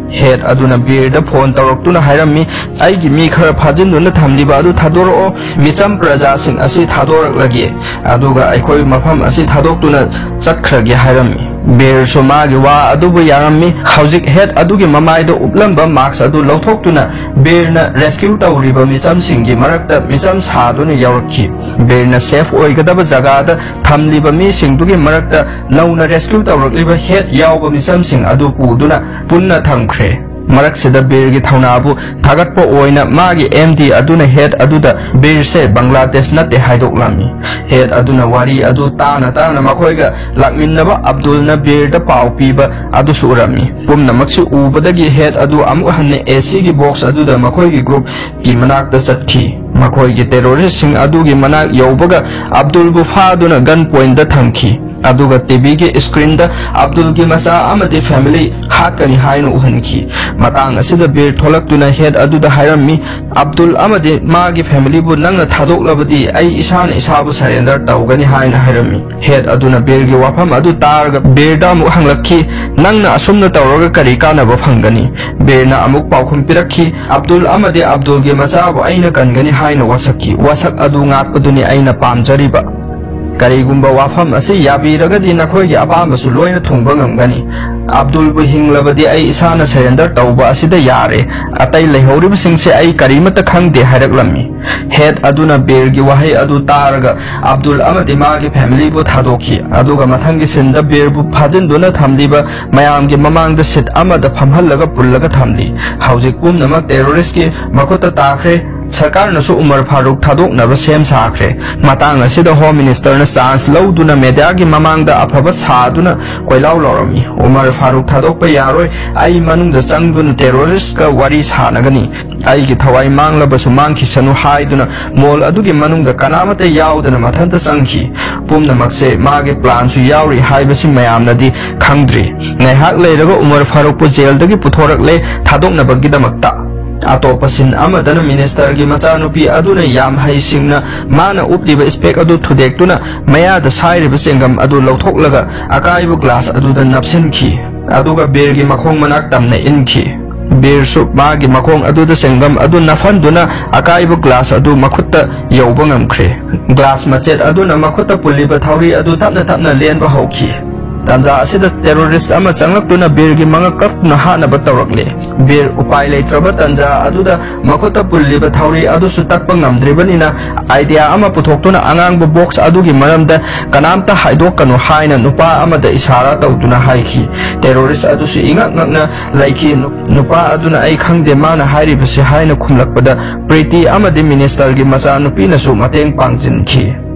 ꯍꯦꯗ ꯑꯗꯨꯅ ꯕꯤꯔꯗ ꯐꯣꯟ ꯇꯧꯔꯛꯇꯨꯅ ꯍꯥꯏꯔꯝꯃꯤ, "ꯑꯩꯒꯤ ꯃꯤ ꯈꯔ ꯐꯥꯖꯤꯟꯗꯨꯅ ꯊꯝꯂꯤꯕ ꯑꯗꯨ ꯊꯥꯗꯣꯔꯛꯑꯣ, ꯃꯤꯆꯝ ꯄ꯭ꯔꯖꯥꯁꯤꯡ ꯑꯁꯤ ꯊꯥꯗꯣꯔꯛꯂꯒꯦ, ꯑꯗꯨꯒ ꯑꯩꯈꯣꯏ ꯃꯐꯝ ꯑꯁꯤ ꯊꯥꯗꯣꯛꯇꯨꯅ ꯆꯠꯈ꯭ꯔꯒꯦ" ꯍꯥꯏꯔꯝꯃꯤ꯫ ꯕꯤꯔꯁꯨ ꯃꯥꯒꯤ ꯋꯥ ꯑꯗꯨꯕꯨ ꯌꯥꯔꯝꯃꯤ꯫ ꯍꯧꯖꯤꯛ ꯍꯦꯗ ꯑꯗꯨꯒꯤ ꯃꯃꯥꯏꯗ ꯎꯞꯂꯝꯕ ꯃꯥꯛꯁ ꯑꯗꯨ ꯂꯧꯊꯣꯛꯇꯨꯅ ꯕꯤꯔꯅ ꯔꯦꯁꯀ꯭ꯌꯨ ꯇꯧꯔꯤꯕ ꯃꯤꯆꯝꯁꯤꯡꯒꯤ ꯃꯔꯛꯇ ꯃꯤꯆꯝ ꯁꯥꯗꯨꯅ ꯌꯧꯔꯛꯈꯤ꯫ ꯕꯤꯔꯅ ꯁꯦꯐ ꯑꯣꯏꯒꯗꯕ ꯖꯒꯥꯗ ꯊꯝꯂꯤꯕ ꯃꯤꯁꯤꯡꯗꯨꯒꯤ ꯃꯔꯛꯇ ꯅꯧꯅ ꯔꯦꯁꯀ꯭ꯌꯨ ꯇꯧꯔꯛꯂꯤꯕ ꯍꯦꯗ ꯌꯥꯎꯕ ꯃꯤꯆꯝꯁꯤꯡ ꯑꯗꯨ ꯄꯨꯗꯨꯅ ꯄꯨꯟꯅ ꯊꯝꯈ꯭ꯔꯦ꯫ ꯃꯔꯛꯁꯤꯗ ꯕꯤꯔꯒꯤ ꯊꯧꯅꯥꯕꯨ ꯊꯥꯒꯠꯄ ꯑꯣꯏꯅ ꯃꯥꯒꯤ ꯑꯦꯝ ꯗꯤ ꯑꯗꯨꯅ ꯍꯦꯗ ꯑꯗꯨꯗ ꯕꯤꯔꯁꯦ ꯕꯪꯒ꯭ꯂꯥꯗꯦꯁ ꯅꯠꯇꯦ ꯍꯥꯏꯗꯣꯛꯂꯝꯃꯤ꯫ ꯍꯦꯗ ꯑꯗꯨꯅ ꯋꯥꯔꯤ ꯑꯗꯨ ꯇꯥꯅ ꯇꯥꯅ ꯃꯈꯣꯏꯒ ꯂꯥꯛꯃꯤꯟꯅꯕ ꯑꯕꯗꯨꯜꯅ ꯕꯤꯔꯗ ꯄꯥꯎ ꯄꯤꯕ ꯑꯗꯨꯁꯨ ꯎꯔꯝꯃꯤ꯫ ꯄꯨꯝꯅꯃꯛꯁꯤ ꯎꯕꯗꯒꯤ ꯍꯦꯗ ꯑꯗꯨ ꯑꯃꯨꯛ ꯍꯟꯅ ꯑꯦ ꯁꯤꯒꯤ ꯕꯣꯛꯁ ꯑꯗꯨꯗ ꯃꯈꯣꯏꯒꯤ ꯒ꯭ꯔꯨꯞꯀꯤ ꯃꯅꯥꯛꯇ ꯆꯠꯈꯤ꯫ ꯃꯈꯣꯏꯒꯤ ꯇꯦꯔꯣꯔꯤꯁꯁꯤꯡ ꯑꯗꯨꯒꯤ ꯃꯅꯥꯛ ꯌꯧꯕꯒ ꯑꯕꯗꯨꯜꯕꯨ ꯐꯥꯗꯨꯅ ꯒꯟ ꯄꯣꯏꯟꯗ ꯊꯝꯈꯤ꯫ ꯑꯗꯨꯒ ꯇꯤ ꯚꯤꯒꯤ ꯁ꯭ꯀ꯭ꯔꯤꯟꯗ ꯑꯕꯗꯨꯜꯒꯤ ꯃꯆꯥ ꯑꯃꯗꯤ ꯐꯦꯃꯤꯂꯤ ꯍꯥꯠꯀꯅꯤ ꯍꯥꯏꯅ ꯎꯍꯟꯈꯤ꯫ ꯃꯇꯥꯡ ꯑꯁꯤꯗ ꯕꯤꯔ ꯊꯣꯛꯂꯛꯇꯨꯅ ꯍꯦꯗ ꯑꯗꯨꯗ ꯍꯥꯏꯔꯝꯃꯤ, "ꯑꯕꯗꯨꯜ ꯑꯃꯗꯤ ꯃꯥꯒꯤ ꯐꯦꯃꯤꯂꯤꯕꯨ ꯅꯪꯅ ꯊꯥꯗꯣꯛꯂꯕꯗꯤ ꯑꯩ ꯏꯁꯥꯅ ꯏꯁꯥꯕꯨ ꯁꯔꯦꯟꯗꯔ ꯇꯧꯒꯅꯤ" ꯍꯥꯏꯅ ꯍꯥꯏꯔꯝꯃꯤ꯫ ꯍꯦꯗ ꯑꯗꯨꯅ ꯕꯤꯔꯒꯤ ꯋꯥꯐꯝ ꯑꯗꯨ ꯇꯥꯔꯒ ꯕꯤꯔꯗ ꯑꯃꯨꯛ ꯍꯪꯂꯛꯈꯤ, "ꯅꯪꯅ ꯑꯁꯨꯝꯅ ꯇꯧꯔꯒ ꯀꯔꯤ ꯀꯥꯟꯅꯕ ꯐꯪꯒꯅꯤ?" ꯕꯤꯔꯅ ꯑꯃꯨꯛ ꯄꯥꯎꯈꯨꯝ ꯄꯤꯔꯛꯈꯤ, "ꯑꯕꯗꯨꯜ ꯑꯃꯗꯤ ꯑꯕꯗꯨꯜꯒꯤ ꯃꯆꯥꯕꯨ ꯑꯩꯅ ꯀꯟꯒꯅꯤ" ꯍꯥꯏꯅ ꯋꯥꯁꯛꯈꯤ꯫ ꯋꯥꯁꯛ ꯑꯗꯨ ꯉꯥꯛꯄꯗꯨꯅꯤ ꯑꯩꯅ ꯄꯥꯝꯖꯔꯤꯕ꯫ ꯀꯔꯤꯒꯨꯝꯕ ꯋꯥꯐꯝ ꯑꯁꯤ ꯌꯥꯕꯤꯔꯒꯗꯤ ꯅꯈꯣꯏꯒꯤ ꯑꯄꯥꯝꯕꯁꯨ ꯂꯣꯏꯅ ꯊꯨꯡꯕ ꯉꯝꯒꯅꯤ꯫ ꯑꯕꯗꯨꯜꯕꯨ ꯍꯤꯡꯂꯕꯗꯤ ꯑꯩ ꯏꯁꯥꯅ ꯁꯔꯦꯟꯗꯔ ꯇꯧꯕ ꯑꯁꯤꯗ ꯌꯥꯔꯦ꯫ ꯑꯇꯩ ꯂꯩꯍꯧꯔꯤꯕꯁꯤꯡꯁꯦ ꯑꯩ ꯀꯔꯤꯃꯠꯇ ꯈꯪꯗꯦ ꯍꯥꯏꯔꯛꯂꯝꯃꯤ꯫ ꯍꯦꯗ ꯑꯗꯨꯅ ꯕꯤꯔꯒꯤ ꯋꯥꯍꯩ ꯑꯗꯨ ꯇꯥꯔꯒ ꯑꯕꯗꯨꯜ ꯑꯃꯗꯤ ꯃꯥꯒꯤ ꯐꯦꯃꯤꯂꯤꯕꯨ ꯊꯥꯗꯣꯛꯈꯤ꯫ ꯑꯗꯨꯒ ꯃꯊꯪꯒꯤ ꯁꯤꯟꯗ ꯕꯤꯔꯕꯨ ꯐꯥꯖꯤꯟꯗꯨꯅ ꯊꯝꯂꯤꯕ ꯃꯌꯥꯝꯒꯤ ꯃꯃꯥꯡꯗ ꯁꯤꯠ ꯑꯃꯗ ꯐꯝꯍꯜꯂꯒ ꯄꯨꯜꯂꯒ ꯊꯝꯂꯤ꯫ ꯍꯧꯖꯤꯛ ꯄꯨꯝꯅꯃꯛ ꯇꯦꯔꯣꯔꯤꯁ꯭ꯠꯀꯤ ꯃꯈꯨꯠꯇ ꯇꯥꯈ꯭ꯔꯦ꯫ ꯁꯔꯀꯥꯔꯅꯁꯨ ꯎꯃꯔ ꯐꯥꯔꯨꯛ ꯊꯥꯗꯣꯛꯅꯕ ꯁꯦꯝ ꯁꯥꯈ꯭ꯔꯦ꯫ ꯃꯇꯥꯡ ꯑꯁꯤꯗ ꯍꯣꯝ ꯃꯤꯅꯤꯁꯇꯔꯅ ꯆꯥꯟꯁ ꯂꯧꯗꯨꯅ ꯃꯦꯗꯤꯌꯥꯒꯤ ꯃꯃꯥꯡꯗ ꯑꯐꯕ ꯁꯥꯗꯨꯅ ꯀꯣꯏꯂꯥꯎ ꯂꯥꯎꯔꯝꯃꯤ, "ꯎꯃꯔ ꯐꯥꯔꯨꯛ ꯊꯥꯗꯣꯛꯄ ꯌꯥꯔꯣꯏ꯫ ꯑꯩ ꯃꯅꯨꯡꯗ ꯆꯪꯗꯨꯅ ꯇꯦꯔꯣꯔꯤꯁ꯭ꯠꯀ ꯋꯥꯔꯤ ꯁꯥꯟꯅꯒꯅꯤ꯫ ꯑꯩꯒꯤ ꯊꯋꯥꯏ ꯃꯥꯡꯂꯕꯁꯨ ꯃꯥꯡꯈꯤꯁꯅꯨ" ꯍꯥꯏꯗꯨꯅ ꯃꯣꯜ ꯑꯗꯨꯒꯤ ꯃꯅꯨꯡꯗ ꯀꯅꯥꯃꯠꯇ ꯌꯥꯎꯗꯅ ꯃꯊꯟꯇ ꯆꯪꯈꯤ꯫ ꯄꯨꯝꯅꯃꯛꯁꯦ ꯃꯥꯒꯤ ꯄ꯭ꯂꯥꯟꯁꯨ ꯌꯥꯎꯔꯤ ꯍꯥꯏꯕꯁꯤ ꯃꯌꯥꯝꯅꯗꯤ ꯈꯪꯗ꯭ꯔꯤ꯫ ꯉꯥꯏꯍꯥꯛ ꯂꯩꯔꯒ ꯎꯃꯔ ꯐꯥꯔꯨꯛꯄꯨ ꯖꯦꯜꯗꯒꯤ ꯄꯨꯊꯣꯔꯛꯂꯦ ꯊꯥꯗꯣꯛꯅꯕꯒꯤꯗꯃꯛꯇ꯫ ꯑꯇꯣꯞꯄ ꯁꯤꯟ ꯑꯃꯗꯅ ꯃꯤꯅꯤꯁꯇꯔꯒꯤ ꯃꯆꯥꯅꯨꯄꯤ ꯑꯗꯨꯅ ꯌꯥꯝ ꯍꯩꯁꯤꯡꯅ ꯃꯥꯅ ꯎꯞꯂꯤꯕ ꯏꯁꯄꯦꯛ ꯑꯗꯨ ꯊꯨꯗꯦꯛꯇꯨꯅ ꯃꯌꯥꯗ ꯁꯥꯏꯔꯤꯕ ꯆꯦꯡꯒꯝ ꯑꯗꯨ ꯂꯧꯊꯣꯛꯂꯒ ꯑꯀꯥꯏꯕ ꯒ꯭ꯂꯥꯁ ꯑꯗꯨꯗ ꯅꯞꯁꯤꯟꯈꯤ꯫ ꯑꯗꯨꯒ ꯕꯤꯔꯒꯤ ꯃꯈꯣꯡ ꯃꯅꯥꯛ ꯇꯝꯅ ꯏꯟꯈꯤ꯫ ꯕꯤꯔꯁꯨ ꯃꯥꯒꯤ ꯃꯈꯣꯡ ꯑꯗꯨꯗ ꯆꯦꯡꯒꯝ ꯑꯗꯨ ꯅꯞꯍꯟꯗꯨꯅ ꯑꯀꯥꯏꯕ ꯒ꯭ꯂꯥꯁ ꯑꯗꯨ ꯃꯈꯨꯠꯇ ꯌꯧꯕ ꯉꯝꯈ꯭ꯔꯦ꯫ ꯒ꯭ꯂꯥꯁ ꯃꯆꯦꯠ ꯑꯗꯨꯅ ꯃꯈꯨꯠꯇ ꯄꯨꯜꯂꯤꯕ ꯊꯧꯔꯤ ꯑꯗꯨ ꯇꯞꯅ ꯇꯞꯅ ꯂꯦꯟꯕ ꯍꯧꯈꯤ꯫ ꯇꯥꯟꯖꯥ ꯑꯁꯤꯗ terrorist ꯑꯃ ꯆꯪꯂꯛꯇꯨꯅ ꯕꯤꯔꯒꯤ ꯃꯉꯛ ꯀꯛꯇꯨꯅ ꯍꯥꯠꯅꯕ ꯇꯧꯔꯛꯂꯦ꯫ ꯕꯤꯔ ꯎꯄꯥꯏ ꯂꯩꯇ꯭ꯔꯕ ꯇꯥꯟꯖꯥ ꯑꯗꯨꯗ ꯃꯈꯨꯠꯇ ꯄꯨꯜꯂꯤꯕ ꯊꯧꯔꯤ ꯑꯗꯨꯁꯨ ꯇꯛꯄ ꯉꯝꯗ꯭ꯔꯤꯕꯅꯤꯅ idea ꯑꯃ ꯄꯨꯊꯣꯛꯇꯨꯅ ꯑꯉꯥꯡꯕ box ꯑꯗꯨꯒꯤ ꯃꯔꯝꯗ ꯀꯅꯥꯝꯇ ꯍꯥꯏꯗꯣꯛꯀꯅꯨ ꯍꯥꯏꯅ ꯅꯨꯄꯥ ꯑꯃꯗ ꯏꯁꯥꯔꯥ ꯇꯧꯗꯨꯅ ꯍꯥꯏꯈꯤ꯫ Terrorist ꯑꯗꯨꯁꯨ ꯏꯉꯛ ꯉꯛꯅ ꯂꯩꯈꯤ꯫ ꯅꯨ-, ꯅꯨꯄꯥ ꯑꯗꯨꯅ "ꯑꯩ ꯈꯪꯗꯦ ꯃꯥꯅ ꯍꯥꯏꯔꯤꯕꯁꯤ" ꯍꯥꯏꯅ ꯈꯨꯝꯂꯛꯄꯗ ꯄ꯭ꯔꯤꯇꯤ ꯑꯃꯗꯤ ministerꯒꯤ ꯃꯆꯥꯅꯨꯄꯤꯅꯁꯨ ꯃꯇꯦꯡ ꯄꯥꯡꯁꯤꯟꯈꯤ꯫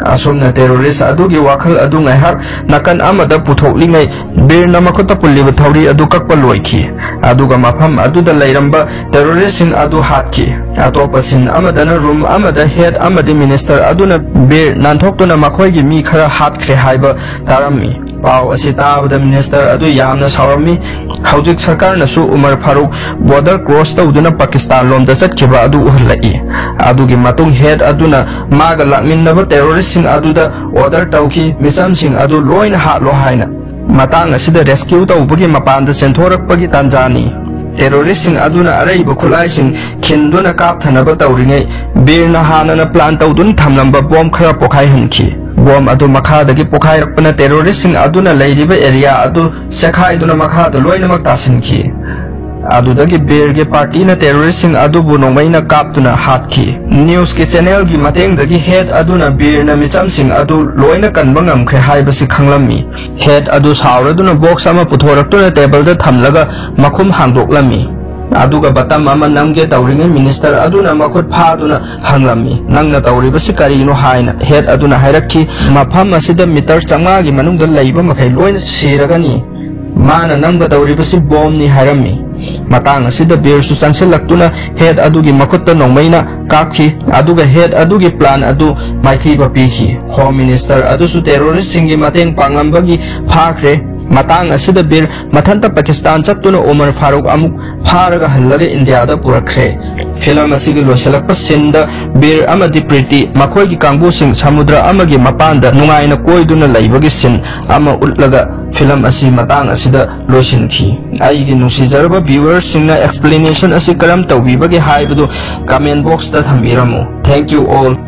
ꯑꯁꯨꯝꯅ terrorist ꯑꯗꯨꯒꯤ ꯋꯥꯈꯜ ꯑꯗꯨ ꯉꯥꯏꯍꯥꯛ ꯅꯥꯀꯟ ꯑꯃꯗ ꯄꯨꯊꯣꯛꯂꯤꯉꯩ ꯕꯤꯔꯅ ꯃꯈꯨꯠꯇ ꯄꯨꯜꯂꯤꯕ ꯊꯧꯔꯤ ꯑꯗꯨ ꯀꯛꯄ ꯂꯣꯏꯈꯤ꯫ ꯑꯗꯨꯒ ꯃꯐꯝ ꯑꯗꯨꯗ ꯂꯩꯔꯝꯕ terroristꯁꯤꯡ ꯑꯗꯨ ꯍꯥꯠꯈꯤ꯫ ꯑꯇꯣꯞꯄ scene ꯑꯃꯗꯅ room ꯑꯃꯗ head ꯑꯃꯗꯤ minister ꯑꯗꯨꯅ ꯕꯤꯔ ꯅꯥꯟꯊꯣꯛꯇꯨꯅ ꯃꯈꯣꯏꯒꯤ ꯃꯤ ꯈꯔ ꯍꯥꯠꯈ꯭ꯔꯦ ꯍꯥꯏꯕ ꯇꯥꯔꯝꯃꯤ꯫ ꯄꯥꯎ ꯑꯁꯤ ꯇꯥꯕꯗ minister ꯑꯗꯨ ꯌꯥꯝꯅ ꯁꯥꯎꯔꯝꯃꯤ꯫ ꯍꯧꯖꯤꯛ ꯁꯔꯀꯥꯔꯅꯁꯨ ꯎꯃꯔ ꯐꯥꯔꯨꯛ border cross ꯇꯧꯗꯨꯅ ꯄꯥꯀꯤꯁꯇꯥꯟ ꯂꯣꯝꯗ ꯆꯠꯈꯤꯕ ꯑꯗꯨ ꯎꯍꯜꯂꯛꯏ꯫ ꯑꯗꯨꯒꯤ ꯃꯇꯨꯡ head ꯑꯗꯨꯅ ꯃꯥꯒ ꯂꯥꯛꯃꯤꯟꯅꯕ terroristꯁꯤꯡ ꯑꯗꯨꯗ order ꯇꯧꯈꯤ, "ꯃꯤꯆꯝꯁꯤꯡ ꯑꯗꯨ ꯂꯣꯏꯅ ꯍꯥꯠꯂꯣ" ꯍꯥꯏꯅ꯫ ꯃꯇꯥꯡ ꯑꯁꯤꯗ rescue ꯇꯧꯕꯒꯤ ꯃꯄꯥꯟꯗ ꯆꯦꯟꯊꯣꯔꯛꯄꯒꯤ ꯇꯥꯟꯖꯥꯅꯤ꯫ Terroristꯁꯤꯡ ꯑꯗꯨꯅ ꯑꯔꯩꯕ ꯈꯨꯠꯂꯥꯏꯁꯤꯡ ꯈꯤꯟꯗꯨꯅ ꯀꯥꯞꯊꯅꯕ ꯇꯧꯔꯤꯉꯩ, ꯕꯤꯔꯅ ꯍꯥꯟꯅꯅ plan ꯇꯧꯗꯨꯅ ꯊꯝꯂꯝꯕ bomb ꯈꯔ ꯄꯣꯈꯥꯏꯍꯟꯈꯤ꯫ Bomb ꯑꯗꯨ ꯃꯈꯥꯗꯒꯤ ꯄꯣꯈꯥꯏꯔꯛꯄꯅ terroristꯁꯤꯡ ꯑꯗꯨꯅ ꯂꯩꯔꯤꯕ area ꯑꯗꯨ ꯁꯦꯈꯥꯏꯗꯨꯅ ꯃꯈꯥꯗ ꯂꯣꯏꯅꯃꯛ ꯇꯥꯁꯤꯟꯈꯤ꯫ ꯑꯗꯨꯗꯒꯤ ꯕꯤꯔꯒꯤ partyꯅ terroristꯁꯤꯡ ꯑꯗꯨꯕꯨ ꯅꯣꯡꯃꯩꯅ ꯀꯥꯞꯇꯨꯅ ꯍꯥꯠꯈꯤ꯫ Newsꯀꯤ channelꯒꯤ ꯃꯇꯦꯡꯗꯒꯤ head ꯑꯗꯨꯅ ꯕꯤꯔꯅ ꯃꯤꯆꯝꯁꯤꯡ ꯑꯗꯨ ꯂꯣꯏꯅ ꯀꯟꯕ ꯉꯝꯈ꯭ꯔꯦ ꯍꯥꯏꯕꯁꯤ ꯈꯪꯂꯝꯃꯤ꯫ Head ꯑꯗꯨ ꯁꯥꯎꯔꯗꯨꯅ box ꯑꯃ ꯄꯨꯊꯣꯔꯛꯇꯨꯅ tableꯗ ꯊꯝꯂꯒ ꯃꯈꯨꯝ ꯍꯥꯡꯗꯣꯛꯂꯝꯃꯤ꯫ ꯑꯗꯨꯒ button ꯑꯃ ꯅꯝꯒꯦ ꯇꯧꯔꯤꯉꯩ minister ꯑꯗꯨꯅ ꯃꯈꯨꯠ ꯐꯥꯗꯨꯅ ꯍꯪꯂꯝꯃꯤ, "ꯅꯪꯅ ꯇꯧꯔꯤꯕꯁꯤ ꯀꯔꯤꯅꯣ?" ꯍꯥꯏꯅ꯫ Head ꯑꯗꯨꯅ ꯍꯥꯏꯔꯛꯈꯤ, "ꯃꯐꯝ ꯑꯁꯤꯗ meter ꯆꯥꯝꯃꯉꯥꯒꯤ ꯃꯅꯨꯡꯗ ꯂꯩꯕ ꯃꯈꯩ ꯂꯣꯏꯅ ꯁꯤꯔꯒꯅꯤ꯫ ꯃꯥꯅ ꯅꯝꯒꯗꯧꯔꯤꯕꯁꯤ bombꯅꯤ" ꯍꯥꯏꯔꯝꯃꯤ꯫ ꯃꯇꯥꯡ ꯑꯁꯤꯗ ꯕꯤꯔꯁꯨ ꯆꯪꯁꯤꯜꯂꯛꯇꯨꯅ head ꯑꯗꯨꯒꯤ ꯃꯈꯨꯠꯇ ꯅꯣꯡꯃꯩꯅ ꯀꯥꯞꯈꯤ, ꯑꯗꯨꯒ head ꯑꯗꯨꯒꯤ plan ꯑꯗꯨ ꯃꯥꯏꯊꯤꯕ ꯄꯤꯈꯤ꯫ Home minister ꯑꯗꯨꯁꯨ terroristꯁꯤꯡꯒꯤ ꯃꯇꯦꯡ ꯄꯥꯡꯂꯝꯕꯒꯤ ꯐꯥꯈ꯭ꯔꯦ꯫ ꯃꯇꯥꯡ ꯑꯁꯤꯗ ꯕꯤꯔ ꯃꯊꯟꯇ ꯄꯥꯀꯤꯁꯇꯥꯟ ꯆꯠꯇꯨꯅ ꯎꯃꯔ ꯐꯥꯔꯨꯛ ꯑꯃꯨꯛ ꯐꯥꯔꯒ ꯍꯜꯂꯒ ꯏꯟꯗꯤꯌꯥꯗ ꯄꯨꯔꯛꯈ꯭ꯔꯦ꯫ Film ꯑꯁꯤꯒꯤ ꯂꯣꯏꯁꯤꯜꯂꯛꯄ sceneꯗ ꯕꯤꯔ ꯑꯃꯗꯤ ꯄ꯭ꯔꯤꯇꯤ ꯃꯈꯣꯏꯒꯤ ꯀꯥꯡꯕꯨꯁꯤꯡ ꯁꯃꯨꯗ꯭ꯔ ꯑꯃꯒꯤ ꯃꯄꯥꯟꯗ ꯅꯨꯡꯉꯥꯏꯅ ꯀꯣꯏꯗꯨꯅ ꯂꯩꯕꯒꯤ scene ꯑꯃ ꯎꯠꯂꯒ film ꯑꯁꯤ ꯃꯇꯥꯡ ꯑꯁꯤꯗ ꯂꯣꯏꯁꯤꯟꯈꯤ꯫ ꯑꯩꯒꯤ ꯅꯨꯡꯁꯤꯖꯔꯕ viewerꯁꯤꯡꯅ explanation ꯑꯁꯤ ꯀꯔꯝ ꯇꯧꯕꯤꯕꯒꯦ ꯍꯥꯏꯕꯗꯨ comment boxꯇ ꯊꯝꯕꯤꯔꯝꯃꯨ꯫ Thank you all.